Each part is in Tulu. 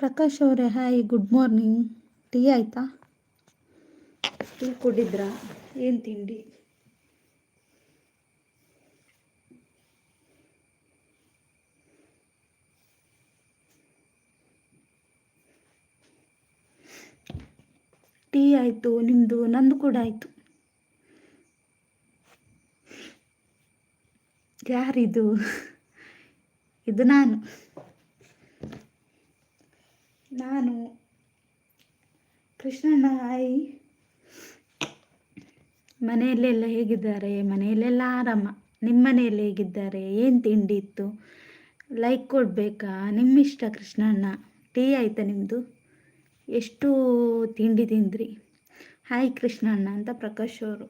ಪ್ರಕಾಶ್ ಅವರೇ, ಹಾಯ್, ಗುಡ್ ಮಾರ್ನಿಂಗ್. ಟೀ ಆಯಿತಾ? ಟೀ ಕುಡಿದ್ರಾ? ಏನು ತಿಂಡಿ? ಟೀ ಆಯಿತು ನಿಮ್ಮದು? ನಂದು ಕೂಡ ಆಯಿತು. ಯಾರಿದು? ಇದು ನಾನು ನಾನು ಕೃಷ್ಣಣ್ಣ, ಹಾಯ್. ಮನೆಯಲ್ಲೆಲ್ಲ ಹೇಗಿದ್ದಾರೆ? ಮನೆಯಲ್ಲೆಲ್ಲ ಆರಾಮ. ನಿಮ್ಮ ಮನೆಯಲ್ಲಿ ಹೇಗಿದ್ದಾರೆ? ಏನು ತಿಂಡಿ ಇತ್ತು? ಲೈಕ್ ಕೊಡಬೇಕಾ? ನಿಮ್ಮಿಷ್ಟ ಕೃಷ್ಣಣ್ಣ. ಟೀ ಆಯಿತಾ ನಿಮ್ಮದು? ಎಷ್ಟು ತಿಂಡಿ ತಿಂದ್ರಿ? ಹಾಯ್ ಕೃಷ್ಣಣ್ಣ ಅಂತ ಪ್ರಕಾಶ್ ಅವರು.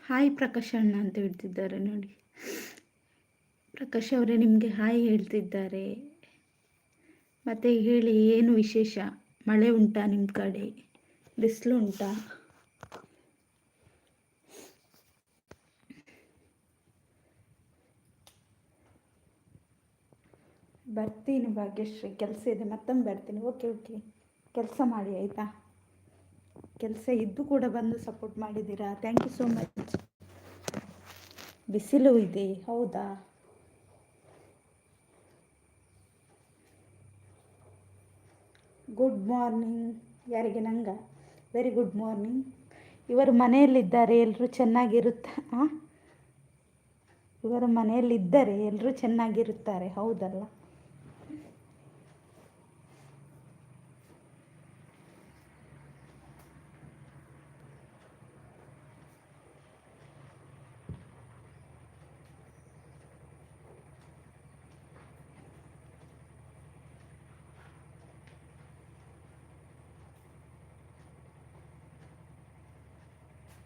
ಹಾಯ್ ಪ್ರಕಾಶ್ ಅಣ್ಣ ಅಂತ ಹೇಳ್ತಿದ್ದಾರೆ ನೋಡಿ. ಪ್ರಕಾಶ್ ಅವರೇ, ನಿಮಗೆ ಹಾಯ್ ಹೇಳ್ತಿದ್ದಾರೆ. ಮತ್ತು ಹೇಳಿ, ಏನು ವಿಶೇಷ? ಮಳೆ ಉಂಟಾ ನಿಮ್ಮ ಕಡೆ? ಬಿಸಿಲು ಉಂಟಾ? ಬರ್ತೀನಿ ಭಾಗ್ಯಶ್ರೀ, ಕೆಲಸ ಇದೆ, ಮತ್ತೊಮ್ಮೆ ಬರ್ತೀನಿ. ಓಕೆ ಓಕೆ, ಕೆಲಸ ಮಾಡಿ ಆಯಿತಾ? ಕೆಲಸ ಇದ್ದು ಕೂಡ ಬಂದು ಸಪೋರ್ಟ್ ಮಾಡಿದ್ದೀರಾ, thank you so much. ಬಿಸಿಲು ಇದೆ, ಹೌದಾ? ಗುಡ್ ಮಾರ್ನಿಂಗ್ ಯಾರಿಗೆ? ನಂಗ? Very good morning. ಇವರು ಮನೆಯಲ್ಲಿದ್ದಾರೆ, ಎಲ್ಲರೂ ಚೆನ್ನಾಗಿರುತ್ತ ಇವರು ಮನೆಯಲ್ಲಿದ್ದರೆ ಎಲ್ಲರೂ ಚೆನ್ನಾಗಿರುತ್ತಾರೆ, ಹೌದಲ್ಲ?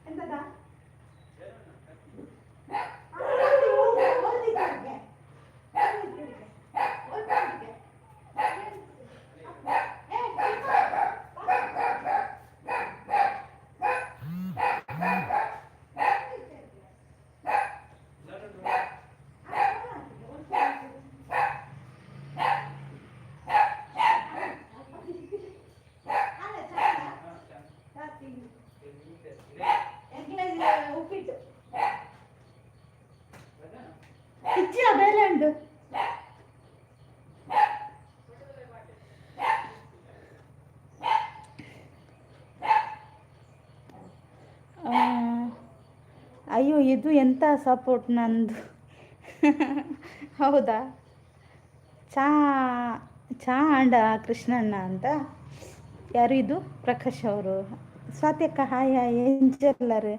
ಎಂತದ? ಉಪ್ಪಿಟ್ಟು ಇಚ್ಚಿಯ ಬೇಲೆ ಉಂಟು. ಅಯ್ಯೋ, ಇದು ಎಂಥ ಸಪೋರ್ಟ್ ನಂದು? ಹೌದಾ? ಚಾ ಚಾ ಅಂಡ ಕೃಷ್ಣಣ್ಣ ಅಂತ. ಯಾರು ಇದು? ಪ್ರಕಾಶ್ ಅವರು. ಸ್ವಾತಿ ಅಕ್ಕ ಹಾಯ್ ಹಾಯ್. ಎಂಚಲ್ಲರ್?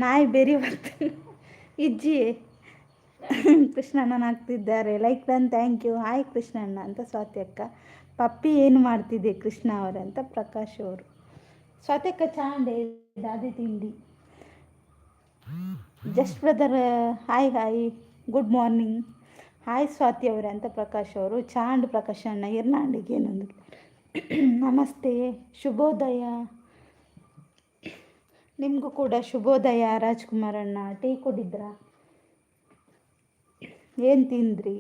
ನಾಯಿ ಬೆರಿ ಬರ್ತಾನೆ ಇಜ್ಜಿ. ಕೃಷ್ಣಣ್ಣನ ಹಾಕ್ತಿದ್ದಾರೆ. Like done, thank you. Hi Krishnanna ಅಂತ ಸ್ವಾತಿ ಅಕ್ಕ. ಪಪ್ಪಿ ಏನು ಮಾಡ್ತಿದ್ದೆ ಕೃಷ್ಣ ಅವರೇ ಅಂತ ಪ್ರಕಾಶ್ ಅವರು. ಸ್ವಾತಿ ಅಕ್ಕ, ಚಾಂಡೆ ದಾದಿ ತಿಂಡಿ? Just brother, hi hi, good morning. Hi Swati ಅವರೇ ಅಂತ ಪ್ರಕಾಶ್ ಅವರು. ಚಾಂಡ್ ಪ್ರಕಾಶ್ ಅಣ್ಣ ಇರ್ನಾಂಡಿಗೆ ಏನೊಂದು. ನಮಸ್ತೆ, ಶುಭೋದಯ. ನಿಮಗೂ ಕೂಡ ಶುಭೋದಯ ರಾಜ್ಕುಮಾರ್ ಅಣ್ಣ. ಟೀ ಕುಡಿದ್ರಾ? ಏನು ತಿಂದ್ರಿ?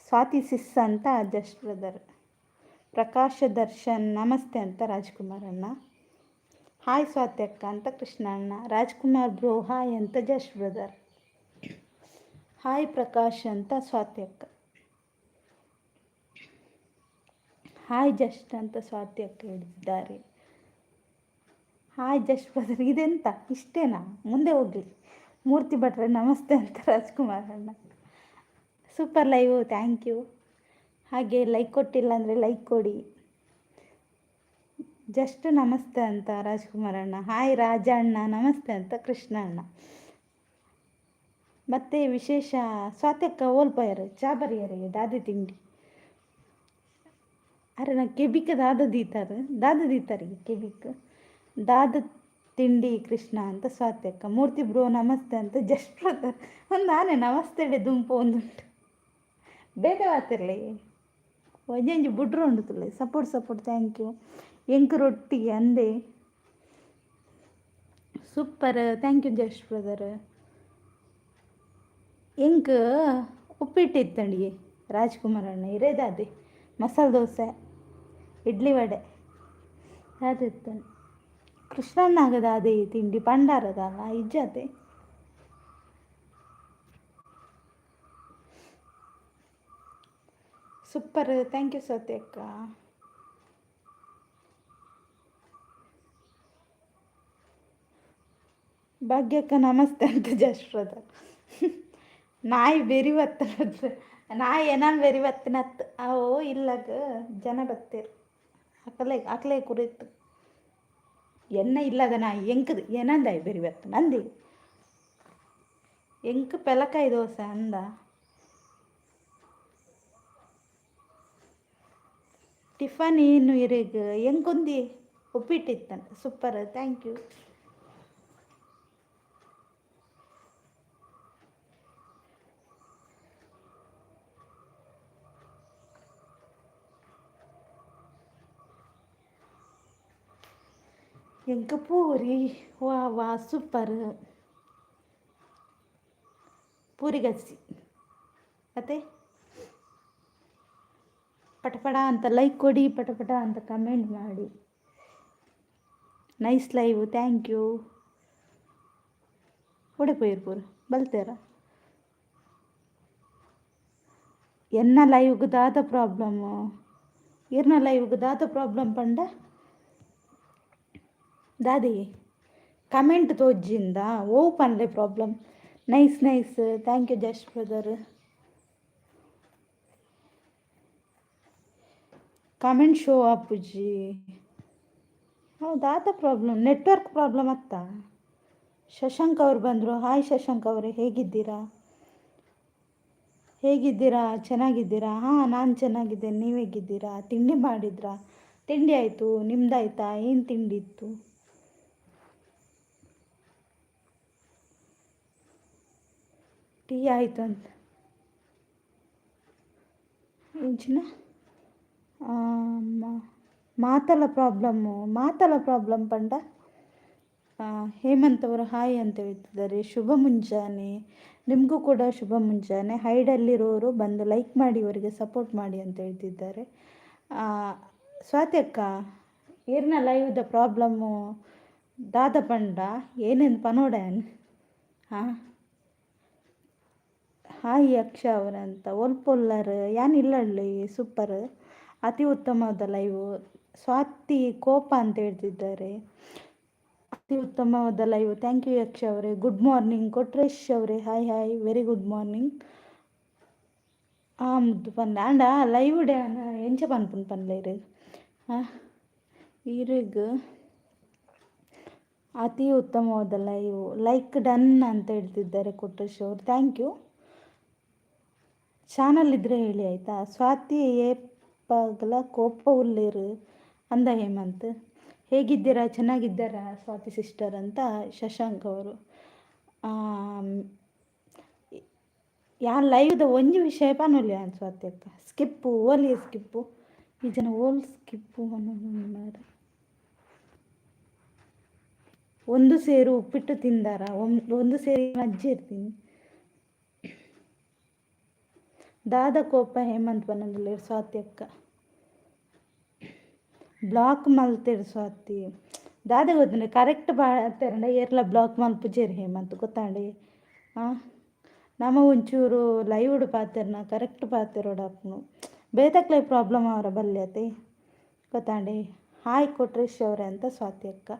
ಸ್ವಾತಿ ಸಿಸ್ ಅಂತ ಜಸ್ಟ್ ಬ್ರದರ್. ಪ್ರಕಾಶ ದರ್ಶನ್ ನಮಸ್ತೆ ಅಂತ ರಾಜ್ಕುಮಾರ್ ಅಣ್ಣ. ಹಾಯ್ ಸ್ವಾತಿ ಅಕ್ಕ ಅಂತ ಕೃಷ್ಣ ಅಣ್ಣ. ರಾಜ್ಕುಮಾರ್ ಬ್ರೋ ಹಾಯ್ ಅಂತ ಜಸ್ಟ್ ಬ್ರದರ್. ಹಾಯ್ ಪ್ರಕಾಶ್ ಅಂತ ಸ್ವಾತಿ ಅಕ್ಕ. ಹಾಯ್ ಜಸ್ಟ್ ಅಂತ ಸ್ವಾತಿ ಅಕ್ಕ ಹೇಳಿದ್ದಾರೆ. Hi just brother. ಇದೆಂತ ಇಷ್ಟೇನಾ? ಮುಂದೆ ಹೋಗಲಿ. ಮೂರ್ತಿ ಭಟ್ರೆ ನಮಸ್ತೆ ಅಂತ ರಾಜ್ಕುಮಾರ್ ಅಣ್ಣ. Super live, thank you. ಹಾಗೆ ಲೈಕ್ ಕೊಟ್ಟಿಲ್ಲ ಅಂದರೆ ಲೈಕ್ ಕೊಡಿ. ಜಸ್ಟ್ ನಮಸ್ತೆ ಅಂತ ರಾಜ್ಕುಮಾರ್ ಅಣ್ಣ. ಹಾಯ್ ರಾಜ ಅಣ್ಣ ನಮಸ್ತೆ ಅಂತ ಕೃಷ್ಣ ಅಣ್ಣ. ಮತ್ತು ವಿಶೇಷ ಸ್ವಾತಕ್ಕ ಓಲ್ಪಯರು ಚಾ ಬರಿಯರು ದಾದಿ ತಿಂಡಿ? ಅರೆ ನಾ ಕೆಬಿಕ್ ದಾದ ದೀತಾರೆ, ದಾದ ದೀತಾರೆ ಕೆಬಿಕ್ ದಾದ ತಿಂಡಿ ಕೃಷ್ಣ ಅಂತ ಸ್ವಾತಿ ಅಕ್ಕ. ಮೂರ್ತಿ ಬ್ರೋ ನಮಸ್ತೆ ಅಂತ ಜಸ್ಟ್ ಬ್ರದರ್. ಒಂದು ಆನೆ ನಮಸ್ತೆ ದುಂಪು ಒಂದುಂಟು. ಬೇಗ ಬಾತಿರ್ಲಿ, ಒಂಜೊಂಜಿ ಬುಡ್ರು ಉಂಡು. Support support, thank you. ಎಂಕ್ ರೊಟ್ಟಿ ಅಂದೆ. Super, thank you Jash brother. ಎಂಕ್ ಉಪ್ಪಿಟ್ಟು ಇತ್ತಂಡಿ ರಾಜ್ಕುಮಾರ್ ಅಣ್ಣ ಇರೇದಾದೆ ಮಸಾಲೆ ದೋಸೆ, ಇಡ್ಲಿ ವಡೆ ಅದಿತ್ತಂಡು. ಕೃಷ್ಣಣ್ಣಗದ ಅದೇ ತಿಂಡಿ ಪಂಡಾರದಲ್ಲ ಇಜ್ಜಾತೆ. ಸೂಪರ್, thank you ಸತ್ಯಕ್ಕ. ಭಾಗ್ಯಕ್ಕ ನಮಸ್ತೆ ಅಂತ ಜಸ್ಟ್ ಬ್ರದರ್. ನಾಯಿ ಬೆರಿ ಬತ್ತನ, ನಾಯಿ ಏನನ್ ಬೆರಿ ಬತ್ತಿನತ್ ಅವು ಇಲ್ಲಗ ಜನ ಬತ್ತೀರ್ ಅಕಲೆ ಅಕಲೆ ಕುರಿತು ಎನ್ನ ಇಲ್ಲದ ನಾಯಿ ಎಂಕದು ಏನಂದಾಯಿ ಬೆರಿ ಬತ್ತ ನಂದಿ ಎಂಕ್ ಪೆಲಕಾಯಿ ದೋಸೆ ಅಂದ. ಟಿಫನ್ ಏನು ಇರೆಗ್? ಎಂಕೊಂದಿ ಉಪ್ಪಿಟ್ಟಿತ್ತಂತ. Super, thank you. ಎಂಕ್ ಪೂರಿ, ವಾ ವಾ ಸೂಪರ್. ಪೂರಿ ಗಸಿ ಮತ್ತೆ ಪಟಪಟ ಅಂತ ಲೈಕ್ ಕೊಡಿ, ಪಟಪಟ ಅಂತ ಕಮೆಂಟ್ ಮಾಡಿ. Nice live, thank you. ಒಡೆ ಪೋಯಿರ್ಪೂರು ಬಲ್ತೇರ? ಎನ್ನ ಲೈವ್ಗೆ ದಾದ ಪ್ರಾಬ್ಲಮ್ಮು? ಇರ್ನ ಲೈವ್ಗೆ ದಾದ ಪ್ರಾಬ್ಲಮ್ ಪಂಡ ದಾದಿ comment ತೋಜಿಂದ oh ಪನ್ಲೆ problem. Nice nice, thank you Jash brother. Comment show ಆಪುಜಿ. ಹೌದಾ, ಪ್ರಾಬ್ಲಮ್ ನೆಟ್ವರ್ಕ್ ಪ್ರಾಬ್ಲಮ್ ಅತ್ತ. ಶಶಾಂಕ್ ಅವ್ರು ಬಂದರು. ಹಾಯ್ ಶಶಾಂಕ್ ಅವರೇ, ಹೇಗಿದ್ದೀರಾ? ಹೇಗಿದ್ದೀರಾ? ಚೆನ್ನಾಗಿದ್ದೀರಾ? ಹಾಂ, ನಾನು ಚೆನ್ನಾಗಿದ್ದೇನೆ, ನೀವು ಹೇಗಿದ್ದೀರಾ? ತಿಂಡಿ ಮಾಡಿದ್ರಾ? ತಿಂಡಿ ಆಯಿತು, ನಿಮ್ದಾಯ್ತಾ? ಏನು ತಿಂಡಿ ಇತ್ತು? ಟೀ ಆಯಿತು ಅಂತ ಎಂಚಿನ ಮಾತಲ ಪ್ರಾಬ್ಲಮ್ಮು, ಮಾತಲ ಪ್ರಾಬ್ಲಮ್ ಪಂಡ. ಹೇಮಂತ್ ಅವರು ಹಾಯ್ ಅಂತ ಹೇಳ್ತಿದ್ದಾರೆ. ಶುಭ ಮುಂಜಾನೆ, ನಿಮಗೂ ಕೂಡ ಶುಭ ಮುಂಜಾನೆ. ಹೈಡಲ್ಲಿರೋರು ಬಂದು ಲೈಕ್ ಮಾಡಿ, ಇವರಿಗೆ ಸಪೋರ್ಟ್ ಮಾಡಿ ಅಂತ ಹೇಳ್ತಿದ್ದಾರೆ. ಸ್ವಾತಿ ಅಕ್ಕ, ಏರ್ನ ಲೈವ್ದ ಪ್ರಾಬ್ಲಮ್ಮು ದಾದ ಪಂಡ ಏನೇನು ಪನೋಡ್ಯಾನ್? ಹಾಂ, ಹಾಯ್ ಯಕ್ಷ ಅವರಂತ ಒಲ್ಪೊಲ್ಲರ್ ಯಾನ್ ಇಲ್ಲಳ್ಳಿ. ಸೂಪರ್, ಅತಿ ಉತ್ತಮವಾದ ಲೈವು. ಸ್ವಾತಿ ಕೋಪ ಅಂತ ಹೇಳ್ತಿದ್ದಾರೆ. ಅತಿ ಉತ್ತಮವಾದ ಲೈವ್, thank you ಯಕ್ಷ ಅವರೇ. ಗುಡ್ ಮಾರ್ನಿಂಗ್ ಕೊಟ್ರೇಶ್ ಅವರೇ, hi hi, very good morning. ಆ ಮುದ್ದು ಪನ್ಲೆ ಆಂಡ ಲೈವ್ ಡ್ಯಾನ್ ಎಂಚ ಪನ್ಪುಂಡು ಪನ್ಲೆ ಇರೆಗ್? ಹಾಂ, ಇರೆಗ್ ಅತಿ ಉತ್ತಮವಾದ ಲೈವ್, ಲೈಕ್ ಡನ್ ಅಂತ ಹೇಳ್ತಿದ್ದಾರೆ ಕೊಟ್ರೇಶ್ ಅವರು. Thank you. Channel ಇದ್ದರೆ ಹೇಳಿ ಆಯಿತಾ. ಸ್ವಾತಿ ಏಪಗಲ ಕೋಪ ಉಲ್ಲೇರು ಅಂದ ಹೇಮಂತ್. ಹೇಗಿದ್ದೀರಾ? ಚೆನ್ನಾಗಿದ್ದಾರಾ ಸ್ವಾತಿ ಸಿಸ್ಟರ್ ಅಂತ ಶಶಾಂಕ್ ಅವರು. ಯಾನ್ ಲೈವ್ದ ಒಂಜಿ ವಿಷಯ ಪನೊಲಿ ಯಾನ್ ಸ್ವಾತಿ ಅಕ್ಕ. ಸ್ಕಿಪ್ಪು ಓಲಿ ಸ್ಕಿಪ್ಪು ಈ ಜನ ಓಲ್ ಸ್ಕಿಪ್ಪು ಮಾರ್ರೆ. ಒಂದು ಸೇರು ಉಪ್ಪಿಟ್ಟು ತಿಂದಾರ? ಒಂದು ಸೇರು ಅಜ್ಜಿ ಇರ್ತೀನಿ. ದಾದ ಕೋಪ ಹೇಮಂತ್ ಪನೊಂದುಲ್ಲೆರ್ ಸ್ವಾತಿ ಅಕ್ಕ. ಬ್ಲಾಕ್ ಮಲ್ತೆರ್ ಸ್ವಾತಿ. ದಾದ ಗೊತ್ತುಂಡು ಕರೆಕ್ಟ್ ಪಾತೆರಂಡ ಏರ್ಲ ಬ್ಲಾಕ್ ಮಲ್ಪುಜೆರ್ ಹೇಮಂತ್ ಗೊತ್ತಾಂಡೆ. ಹಾಂ, ನಮ ಒಂಚೂರು ಲೈವ್ಡ್ ಪಾತೆರ್ನ ಕರೆಕ್ಟ್ ಪಾತೆರೊಡಾಪುಂಡು. ಬೇತಕ್ಲೆ ಪ್ರಾಬ್ಲಮ್ ಅವರ ಬಲ್ಲೆ ಅತೆ ಗೊತ್ತಾಂಡೆ. ಹಾಯ್ ಕೊಟ್ರೇಶ್ ಅವರೇ ಅಂತ ಸ್ವಾತಿ ಅಕ್ಕ.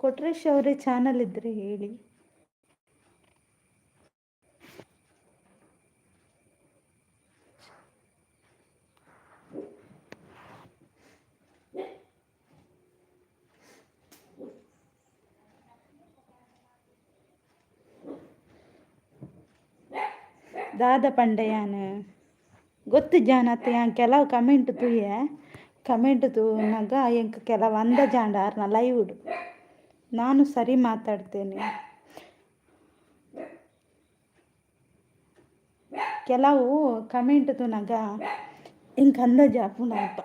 ಕೊಟ್ರೇಶ್ ಅವರೇ ಚಾನಲ್ ಇದ್ದರೆ ಹೇಳಿ. ದಾದ ಪಂಡ ಯಾನ್ ಗೊತ್ತಿಜ್ಜಾನ ಅತ್ತ ಯಾನ್ ಕೆಲವು ಕಮೆಂಟ್ ತೂಯೆ. ಕಮೆಂಟ್ ತೂನಗ ಎಂಕ್ ಕೆಲವು ಅಂದಾಜಾಂಡ ಆರ್ನ ಲೈವ್ಡ್. ನಾನು ಸರಿ ಮಾತಾಡ್ತೇನೆ. ಕೆಲವು ಕಮೆಂಟ್ ತೂನಗ ಎಂಕ್ ಅಂದಾಜು ಆಪುಂಡು ಅಲ್ಪ.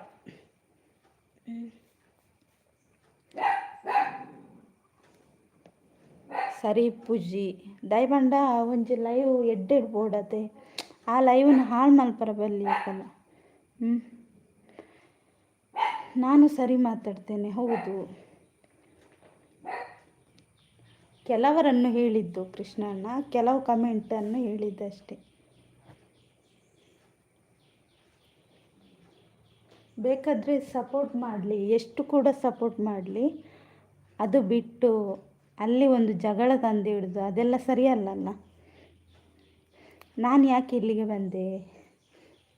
ಸರಿ ಇಪ್ಪುಜಿ. ದಾಯೆ ಪಂಡ ಒಂಜಿ ಲೈವ್ ಎಡ್ಡೆಡ್ ಬೋಡತೆ, ಆ ಲೈವ್ನ ಹಾಳು ಮಲ್ಪರ ಬಲ್ಲಿ ಏಪಲ. ಹ್ಞೂ, ನಾನು ಸರಿ ಮಾತಾಡ್ತೇನೆ, ಹೌದು. ಕೆಲವರನ್ನು ಹೇಳಿದ್ದು ಕೃಷ್ಣಣ್ಣ, ಕೆಲವು ಕಮೆಂಟನ್ನು ಹೇಳಿದ್ದಷ್ಟೇ. ಬೇಕಾದರೆ ಸಪೋರ್ಟ್ ಮಾಡಲಿ, ಎಷ್ಟು ಕೂಡ ಸಪೋರ್ಟ್ ಮಾಡಲಿ. ಅದು ಬಿಟ್ಟು ಅಲ್ಲಿ ಒಂದು ಜಗಳ ತಂದು ಹಿಡಿದು ಅದೆಲ್ಲ ಸರಿಯಲ್ಲಲ್ಲ. ನಾನು ಯಾಕೆ ಇಲ್ಲಿಗೆ ಬಂದೆ?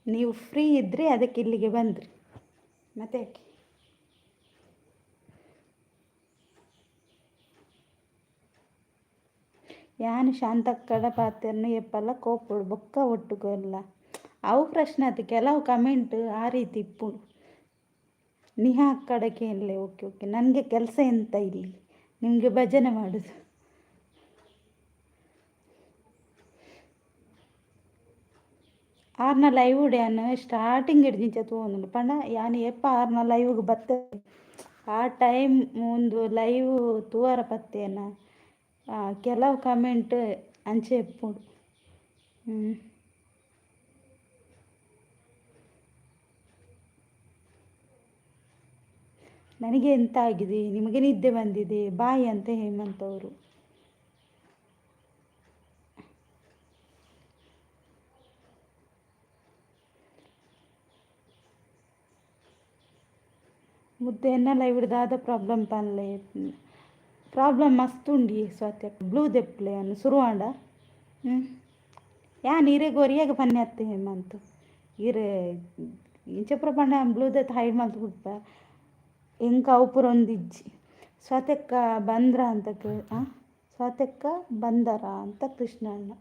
ನೀವು ಫ್ರೀ ಇದ್ದರೆ ಅದಕ್ಕೆ ಇಲ್ಲಿಗೆ ಬಂದ್ರಿ, ಮತ್ತೆ ಯಾಕೆ? ಯಾನ್ ಶಾಂತಕ್ಕಡ ಪಾತೆರ್ನು ಏಪಲ ಕೋಪೊಡು ಬೊಕ್ಕ ಒಟ್ಟುಗು ಅವು ಪ್ರಶ್ನೆ ಆತು. ಕೆಲವು ಕಮೆಂಟ್ ಆ ರೀತಿ ಇಪ್ಪುಂಡು. ನಿಹಾ ಅಕ್ಕಡಕ್ಕೆ ಇಲ್ಲೇ. ಓಕೆ ಓಕೆ, ನನಗೆ ಕೆಲಸ ಎಂತ ಇಲ್ಲಿ? ನಿಮಗೆ ಭಜನೆ ಮಾಡೋದು. ಆರ್ನ ಲೈವ್ ಯಾನ್ ಸ್ಟಾರ್ಟಿಂಗ್ ಹಿಡ್ದಿಂಚ ತೂವೊಂದುಂಡು. ಪಂಡ ಯಾನ್ ಏಪ ಆರ್ನ ಲೈವ್ಗೆ ಬತ್ತೆ ಆ ಟೈಮ್ ಒಂದು ಲೈವ್ ತೂವರ ಪತ್ತೇನ. ಕೆಲವು ಕಮೆಂಟ್ ಅಂಚೆ ಇಪ್ಪುಂಡು. ಹ್ಞೂ, ನನಗೆ ಎಂತ ಆಗಿದೆ, ನಿಮಗೆ ನಿದ್ದೆ ಬಂದಿದೆ, ಬಾಯ್ ಅಂತ ಹೇಮಂತ್ ಅವರು. ಮುದ್ದೆ ಎನ್ನಲ ದಾದ ಪ್ರಾಬ್ಲಮ್ ಪನ್ಲೆ. ಪ್ರಾಬ್ಲಮ್ ಮಸ್ತ್ ಉಂಡು ಸ್ವಾತಿ. ಬ್ಲೂ ದೆಪ್ಲೆ ಅನ್ನು ಶುರುವಾಂಡ. ಹ್ಞೂ, ಯಾನ್ ಇರೆಗ್ ಒರಿಯಾಗ ಪನ್ನೆ ಅತ್ತೆ ಹೇಮಂತ್. ಇರೆ ಇಂಚ ಪೂರ ಪಂಡ ಬ್ಲೂ ದೆತ್ತ್ ಹೈಡ್ ಮಲ್ತ್ ಬುಡ್ಪ. ಎಂಕ್ ಅವು ಪೂರ ಒಂದಿಜ್ಜಿ. ಸ್ವಾತಕ್ಕ ಬಂದ್ರ ಅಂತ ಸ್ವಾತಕ್ಕ ಬಂದರ ಅಂತ ಕೃಷ್ಣಣ್ಣ.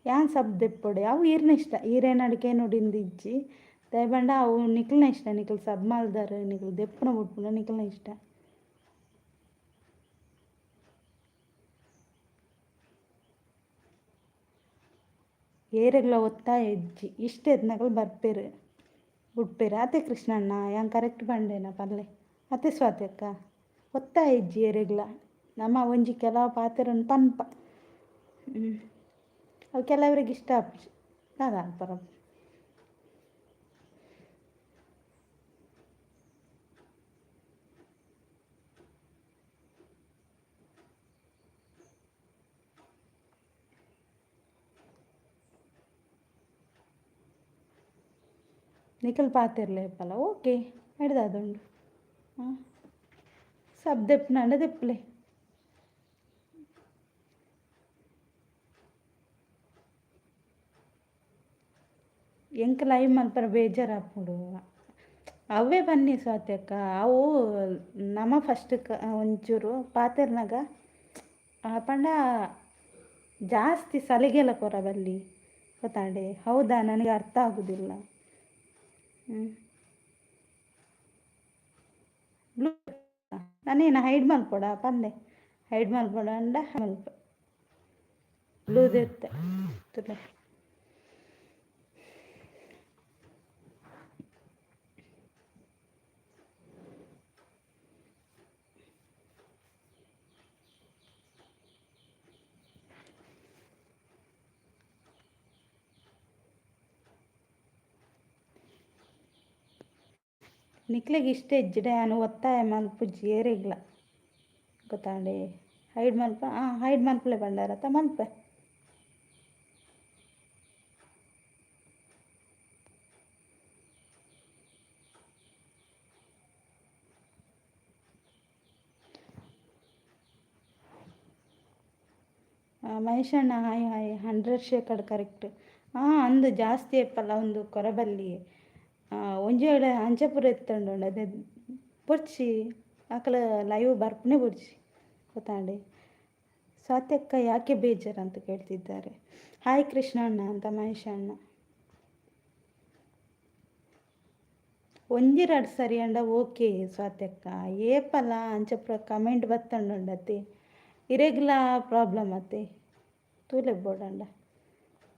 ಯಾನ್ ಸಬ್ ದೆಪ್ಪೊಡೆ, ಅವು ಈರ್ನ ಇಷ್ಟ. ಈರೇನ ಅಡಿಕೆ ನೋಡಿಂದು ಇಜ್ಜಿ. ದಾಯೆ ಪಂಡ ಅವು ನಿಕ್ಲ್ನ ಇಷ್ಟ. ನಿಕ್ಲ್ ಸಬ್ ಮಲ್ದರ್, ನಿಕ್ಲ್ ದೆಪ್ಪುನ ಬುಡ್ಪುನ ನಿಕ್ಲ್ನ ಇಷ್ಟ. ಏರೆಗ್ಲ ಒತ್ತಾಯ ಇಜ್ಜಿ, ಇಷ್ಟ ಇತ್ನಕುಲು ಬರ್ಪೆರ್ ಬುಡ್ಪೆರ್. ಆತೆ ಕೃಷ್ಣಣ್ಣ, ಯಾನ್ ಕರೆಕ್ಟ್ ಪಂಡೆನ ಪನ್ಲೆ. ಅತೆ ಸ್ವಾತಿ ಅಕ್ಕ, ಒತ್ತಾಯ ಇಜ್ಜಿ ಏರೆಗ್ಲ. ನಮ ಒಂಜಿ ಕೆಲವು ಪಾತೆರನ್ ಪನ್ಪ. ಹ್ಞೂ, ಅವು ಕೆಲವರಿಗೆ ಇಷ್ಟ ಆಪುಜಿ, ದಾದ ಪರ. ನಿಕಲ್ ಪಾತೆರ್ಲೆ ಏಪಲ. ಓಕೆ, ಎಡ್ದಾದುಂಡು. ಹಾಂ, ಸಬ್ ದೆಪ್ಪುನಂಡ ದೆಪ್ಪುಲೆ. ಎಂಕ್ ಲೈವ್ ಮಲ್ಪರ ಬೇಜಾರಾಪುಂಡು. ಅವೇ ಬನ್ನಿ ಸ್ವಾತಿ ಅಕ್ಕ, ಅವು ನಮ ಫಸ್ಟ್ ಒಂಚೂರು ಪಾತೆರ್ನಗ ಪಂಡ ಜಾಸ್ತಿ ಸಲಿಗೆಲ ಕೊರ ಬಲ್ಲಿ ಗೊತ್ತಾಂಡೆ. ಹೌದಾ? ನನಗೆ ಅರ್ಥ ಆಗುದಿಲ್ಲ. ಹ್ಞೂ, ಬ್ಲೂ ನಾನೇನು ಹೈಡ್ ಮಲ್ಪೊಡ ಪನ್ಲೆ. ಹೈಡ್ ಮಲ್ಪೊಡ ಅಂಡ ಮಲ್ಪ ಬ್ಲೂ ದೆತ್ತೆ ತುಲೆ. ನಿಕ್ಲೆಗ್ ಇಷ್ಟ ಇಜ್ಜಿಡ ಯಾನ್ ಒತ್ತಾಯ ಮಲ್ಪುಜಿ ಏರೆಗ್ಲ. ಗೊತ್ತಾಂಡೆ? ಹೈಡ್ ಮಲ್ಪ, ಹಾಂ, ಹೈಡ್ ಮಲ್ಪಲೆ ಪಂಡರತ್ತ, ಮಲ್ಪೆ. ಮಹೇಶಣ್ಣ ಹಾಯ್ ಹಾಯ್. 100 ಶೇಕಡ ಕರೆಕ್ಟ್. ಹಾಂ, ಅಂದು ಜಾಸ್ತಿ ಏಪಲ್ಲ ಒಂದು ಕೊರಬಲ್ಲಿ. ಒಂಜಿ ವೇಳೆ ಅಂಚ ಪೂರ ಇತ್ತುಂಡ ಅದೇ ಬೊರ್ಚಿ, ಅಕಲ ಲೈವ್ ಬರ್ಪುನೆ ಬೊರ್ಚಿ. ಗೊತ್ತಾಂಡೆ? ಸ್ವಾತಿ ಅಕ್ಕ ಯಾಕೆ ಬೇಜಾರು ಅಂತ ಕೇಳ್ತಿದ್ದಾರೆ. ಹಾಯ್ ಕೃಷ್ಣಣ್ಣ ಅಂತ ಮಹೇಶಣ್ಣ. ಒಂಜಿ ರಡ್ಡ್ ಸರಿ ಅಂಡ ಓಕೆ ಸ್ವಾತಿ ಅಕ್ಕ. ಏಪಲ ಅಂಚ ಪೂರ ಕಮೆಂಟ್ ಬತ್ತುಂಡುಂಡತೆ, ಇರೆಗ್ಲ ಪ್ರಾಬ್ಲಮ್ ಅತ್ತೆ. ತೂಲೆ ಬೋಡಂಡ,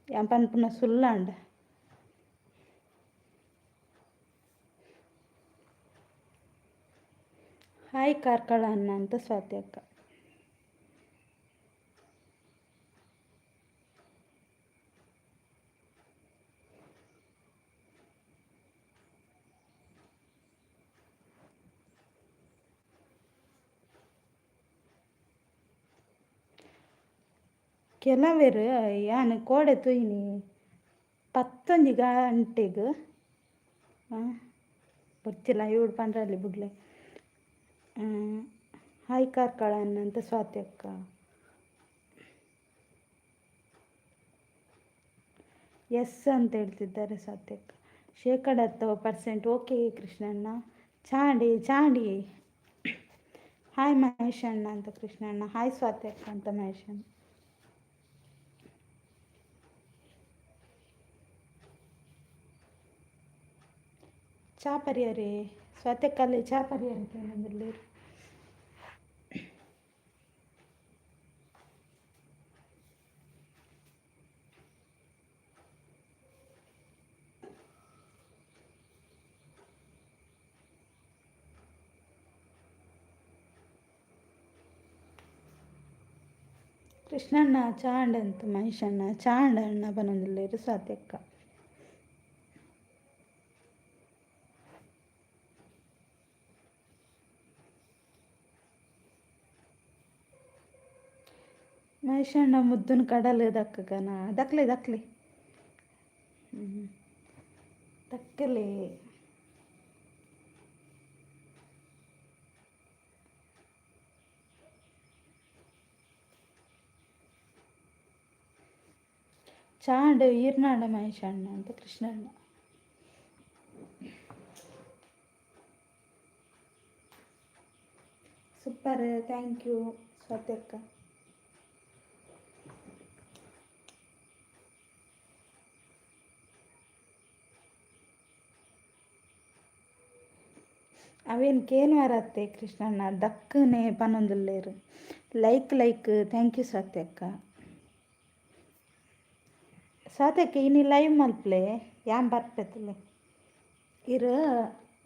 ಯಾನ್ ಪನ್ಪುನ ಸುಳ್ಳಾಂಡ. ಹಾಯ್ ಕಾರ್ಕಳ ಅಣ್ಣ ಅಂತ ಸ್ವಾತಿ ಅಕ್ಕ. ಕೆಲವೆರ್ ಯಾನ್ ಕೋಡೆ ತೂಯಿನಿ ಪತ್ತೊಂಜಿ ಗಂಟೆಗ್ ಬೊರ್ಚಿಲ ಇವುಡು ಪಂಡ್ರಲ್ಲಿ ಬುಡ್ಲೆ. ಹಾಯ್ ಕಾರ್ಕಳ ಅಣ್ಣ ಅಂತ ಸ್ವಾತಿ ಅಕ್ಕ. ಎಸ್ ಅಂತ ಹೇಳ್ತಿದ್ದಾರೆ ಸ್ವಾತಿ ಅಕ್ಕ. 10% ಓಕೆ ಕೃಷ್ಣಣ್ಣ. ಚಾಂಡಿ ಚಾಂಡಿ. ಹಾಯ್ ಮಹೇಶ್ ಅಣ್ಣ ಅಂತ ಕೃಷ್ಣಣ್ಣ. ಹಾಯ್ ಸ್ವಾತಿ ಅಕ್ಕ ಅಂತ ಮಹೇಶ್ ಅಣ್ಣ. ಚಾ ಪರಿಯರಿ ಸ್ವಾತಿ ಚಾ ಪರಿಯರಿ ಕೇನೊಂದುಲ್ಲೆರ್. ಕೃಷ್ಣಣ್ಣ ಚಾಂಡ್ ಅಂತ ಮಹೇಶಣ್ಣ ಚಾಂಡ್ ಅಣ್ಣ ಪನೊಂದುಲ್ಲೆರ್ ಸ್ವಾತಿ ಅಕ್ಕ. ಮಹೇಶಣ್ಣ ಮುದ್ದುನ್ ಕಡಲ್ ದಕ್ಕಗನ ದಕ್ಲೆ ದಕ್ಲೆ ದಕ್ಕಲೆ. ಚಾಂಡ್ ಈರ್ನಾಡ ಮಹೇಶಣ್ಣ ಅಂತ ಕೃಷ್ಣಣ್ಣ. ಸೂಪರ್, thank you Swati ಅಕ್ಕ. ಅವೇನು ಕೇನ್ವಾರತ್ತೆ ಕೃಷ್ಣಣ್ಣ ದಕ್ಕನೆ ಪನೊಂದುಲ್ಲೆರ್. Like like thank you Swati ಅಕ್ಕ. ಸ್ವಾತಿ ಅಕ್ಕ ಇನಿ ಲೈವ್ ಮಲ್ಪಲೆ ಯಾನ್ ಬರ್ಪೆತುಲೆ. ಇರ್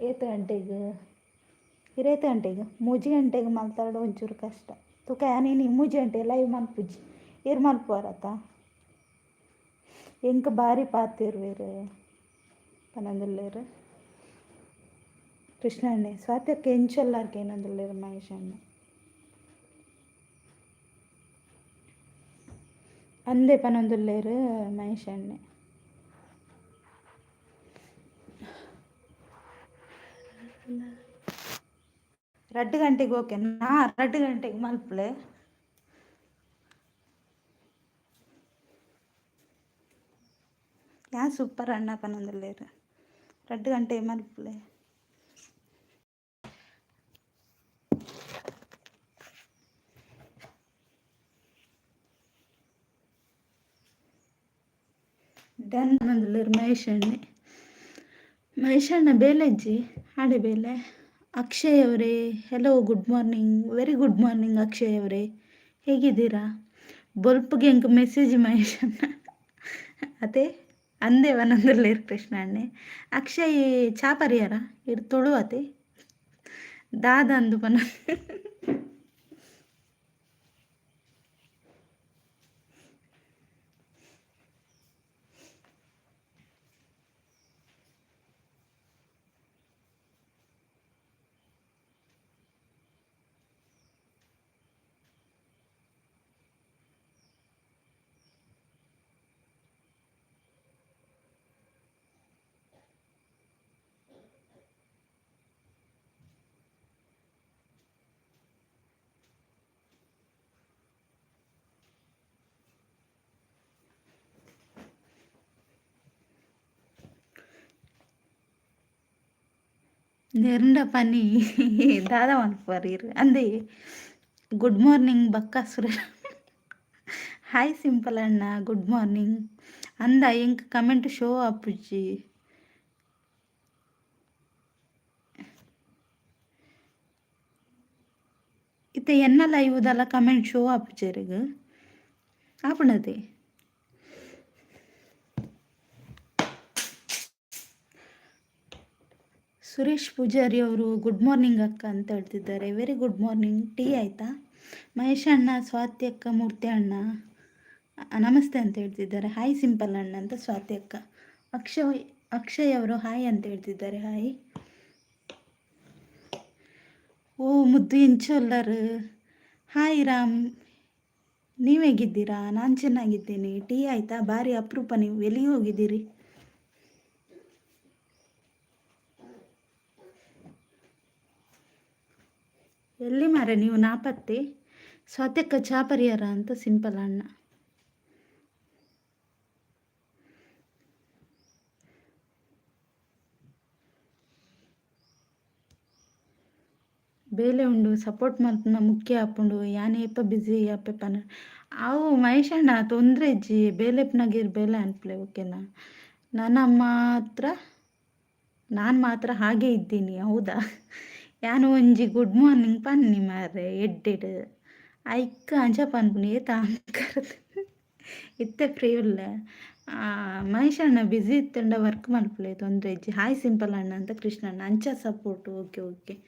ಏತ್ ಗಂಟೆಗ್ ಇರ್ ಏತ್ ಗಂಟೆಗ್ 3 ಗಂಟೆಗ್ ಮಲ್ತರ್ಡ ಒಂಚೂರು ಕಷ್ಟ ತುಕ ಯಾನ್ ಇನಿ 3 ಗಂಟೆ ಲೈವ್ ಮಲ್ಪುಜಿ ಇರ್ ಮಲ್ಪುವರತ. ಎಂಕ್ ಬಾರಿ ಪಾತೆರುವೆರ್ ಪನೊಂದುಲ್ಲೆರ್ ಕೃಷ್ಣಣ್ಣೆ. ಸ್ವಾತಿ ಅಕ್ಕ ಎಂಚೊಲ್ಲಾರ್ ಕೇನೊಂದುಲ್ಲೆರ್ ಮಹೇಶ್ ಅಣ್ಣ. ಅಂದೆ ಪನೊಂದುಲ್ಲೆರ್ ಮಹೇಶ್ ಅಣ್ಣೆ. 2 ಗಂಟೆಗೆ ಓಕೆ ನಾ 2 ಗಂಟೆಗೆ ಮಲ್ಪಲೆ. ಯಾನ್ ಸೂಪರ್ ಅಣ್ಣ ಪನೊಂದುಲ್ಲೆರ್ 2 ಗಂಟೆಗೆ ಮಲ್ಪಲೆ. ಡನ್ ಪನೊಂದುಲ್ಲೆರ್ ಮಹೇಶ್ ಅಣ್ಣೆ. ಮಹೇಶ್ ಅಣ್ಣ ಬೇಲೆಜ್ಜಿ ಆಡೆ ಬೇಲೆ. ಅಕ್ಷಯ್ ಅವರೇ hello, good morning, very good morning Akshay ಅವರೇ, ಹೇಗಿದ್ದೀರಾ? ಬೊಲ್ಪುಗೆ ಎಂಕ್ ಮೆಸೇಜ್ ಮಹೇಶ್ ಅಣ್ಣ ಅತೆ ಅಂದೆ ಪನೊಂದುಲ್ಲೆರ್ ಕೃಷ್ಣ ಅಣ್ಣೆ. ಅಕ್ಷಯ್ ಚಾ ಪರಿಯರ ಇರ್ ತುಳು ಅತೆ ದಾದ ಅಂದು ಪನ. ನೆರ್ಂಡ ಪನಿ ದಾದ ಮನ್ಪುವರ್ ಇರ್ ಅಂದೆ. Good morning Bakkasura. Hi simple ಅಣ್ಣ, ಗುಡ್ ಮಾರ್ನಿಂಗ್. ಅಂದ ಎಂಕ್ ಕಮೆಂಟ್ ಶೋ ಆಪುಜಿ. ಇತ್ತೆ ಎನ್ನ ಲೈವ್ ದಲ ಕಮೆಂಟ್ ಶೋ ಆಪುಜೆರೆಗ್ ಆಪುಂಡತೆ. ಸುರೇಶ್ ಪೂಜಾರಿ ಅವರು ಗುಡ್ ಮಾರ್ನಿಂಗ್ ಅಕ್ಕ ಅಂತ ಹೇಳ್ತಿದ್ದಾರೆ. Very good morning. ಟೀ ಆಯಿತಾ? ಮಹೇಶ್ ಅಣ್ಣ, ಸ್ವಾತಿ ಅಕ್ಕ, ಮೂರ್ತಿ ಅಣ್ಣ ನಮಸ್ತೆ ಅಂತ ಹೇಳ್ತಿದ್ದಾರೆ. ಹಾಯ್ ಸಿಂಪಲ್ ಅಣ್ಣ ಅಂತ ಸ್ವಾತಿ ಅಕ್ಕ. ಅಕ್ಷಯ್ ಅಕ್ಷಯ್ ಅವರು ಹಾಯ್ ಅಂತ ಹೇಳ್ತಿದ್ದಾರೆ. ಹಾಯ್. ಓ ಮುದ್ದು ಎಂಚೊಲ್ಲರು. ಹಾಯ್ ರಾಮ್, ನೀವು ಹೇಗಿದ್ದೀರಾ? ನಾನು ಚೆನ್ನಾಗಿದ್ದೀನಿ. ಟೀ ಆಯಿತಾ? ಭಾರಿ ಅಪರೂಪ ನೀವು. ಎಲ್ಲಿಗೆ ಹೋಗಿದ್ದೀರಿ? ಎಲ್ಲಿ ಮಾರೆ ನೀವು ನಾಪತ್ತೆ? ಸ್ವಾತಕ್ಕ ಚಾ ಪರಿಹಾರ ಅಂತ ಸಿಂಪಲ್ ಅಣ್ಣ. ಬೇಲೆ ಉಂಡು ಸಪೋರ್ಟ್ ಮಲ್ಪುನ ಮುಖ್ಯ ಆಪುಂಡು. ಯಾನ್ ಏಪ ಬ್ಯುಸಿ ಅಪ್ಪೆ ಪನ ಅವು ಮಹೇಶ್ ಅಣ್ಣ ತೊಂದರೆ ಇಜ್ಜಿ. ಬೇಲೆ ಪುನಗೇರ್ ಬೇಲೆ ಅನ್ಪ್ಲೆ, ಓಕೆನಾ? ನನ್ನ ಮಾತ್ರ ನಾನು ಮಾತ್ರ ಹಾಗೆ ಇದ್ದೀನಿ. ಹೌದಾ? ಯಾನ್ ಒಂಜಿ ಗುಡ್ ಮಾರ್ನಿಂಗ್ ಪನ್ನಿ ಮಾರ್ರೆ ಎಡ್ಡೆಡ್. ಐಕ್ ಅಂಚ ಪನ್ಪುನಿ ಏತ್ ಅಹಂಕಾರದ. ಇತ್ತೆ ಫ್ರೀ ಉಲ್ಲೆ. ಮಹೇಶ್ ಅಣ್ಣ ಬ್ಯುಸಿ ಇತ್ತಂಡ ವರ್ಕ್ ಮಲ್ಪುಲೆ, ತೊಂದರೆ ಇಜ್ಜಿ. ಹಾಯ್ ಸಿಂಪಲ್ ಅಣ್ಣ ಅಂತ ಕೃಷ್ಣಣ್ಣ. ಅಂಚ ಸಪೋರ್ಟು. Okay okay.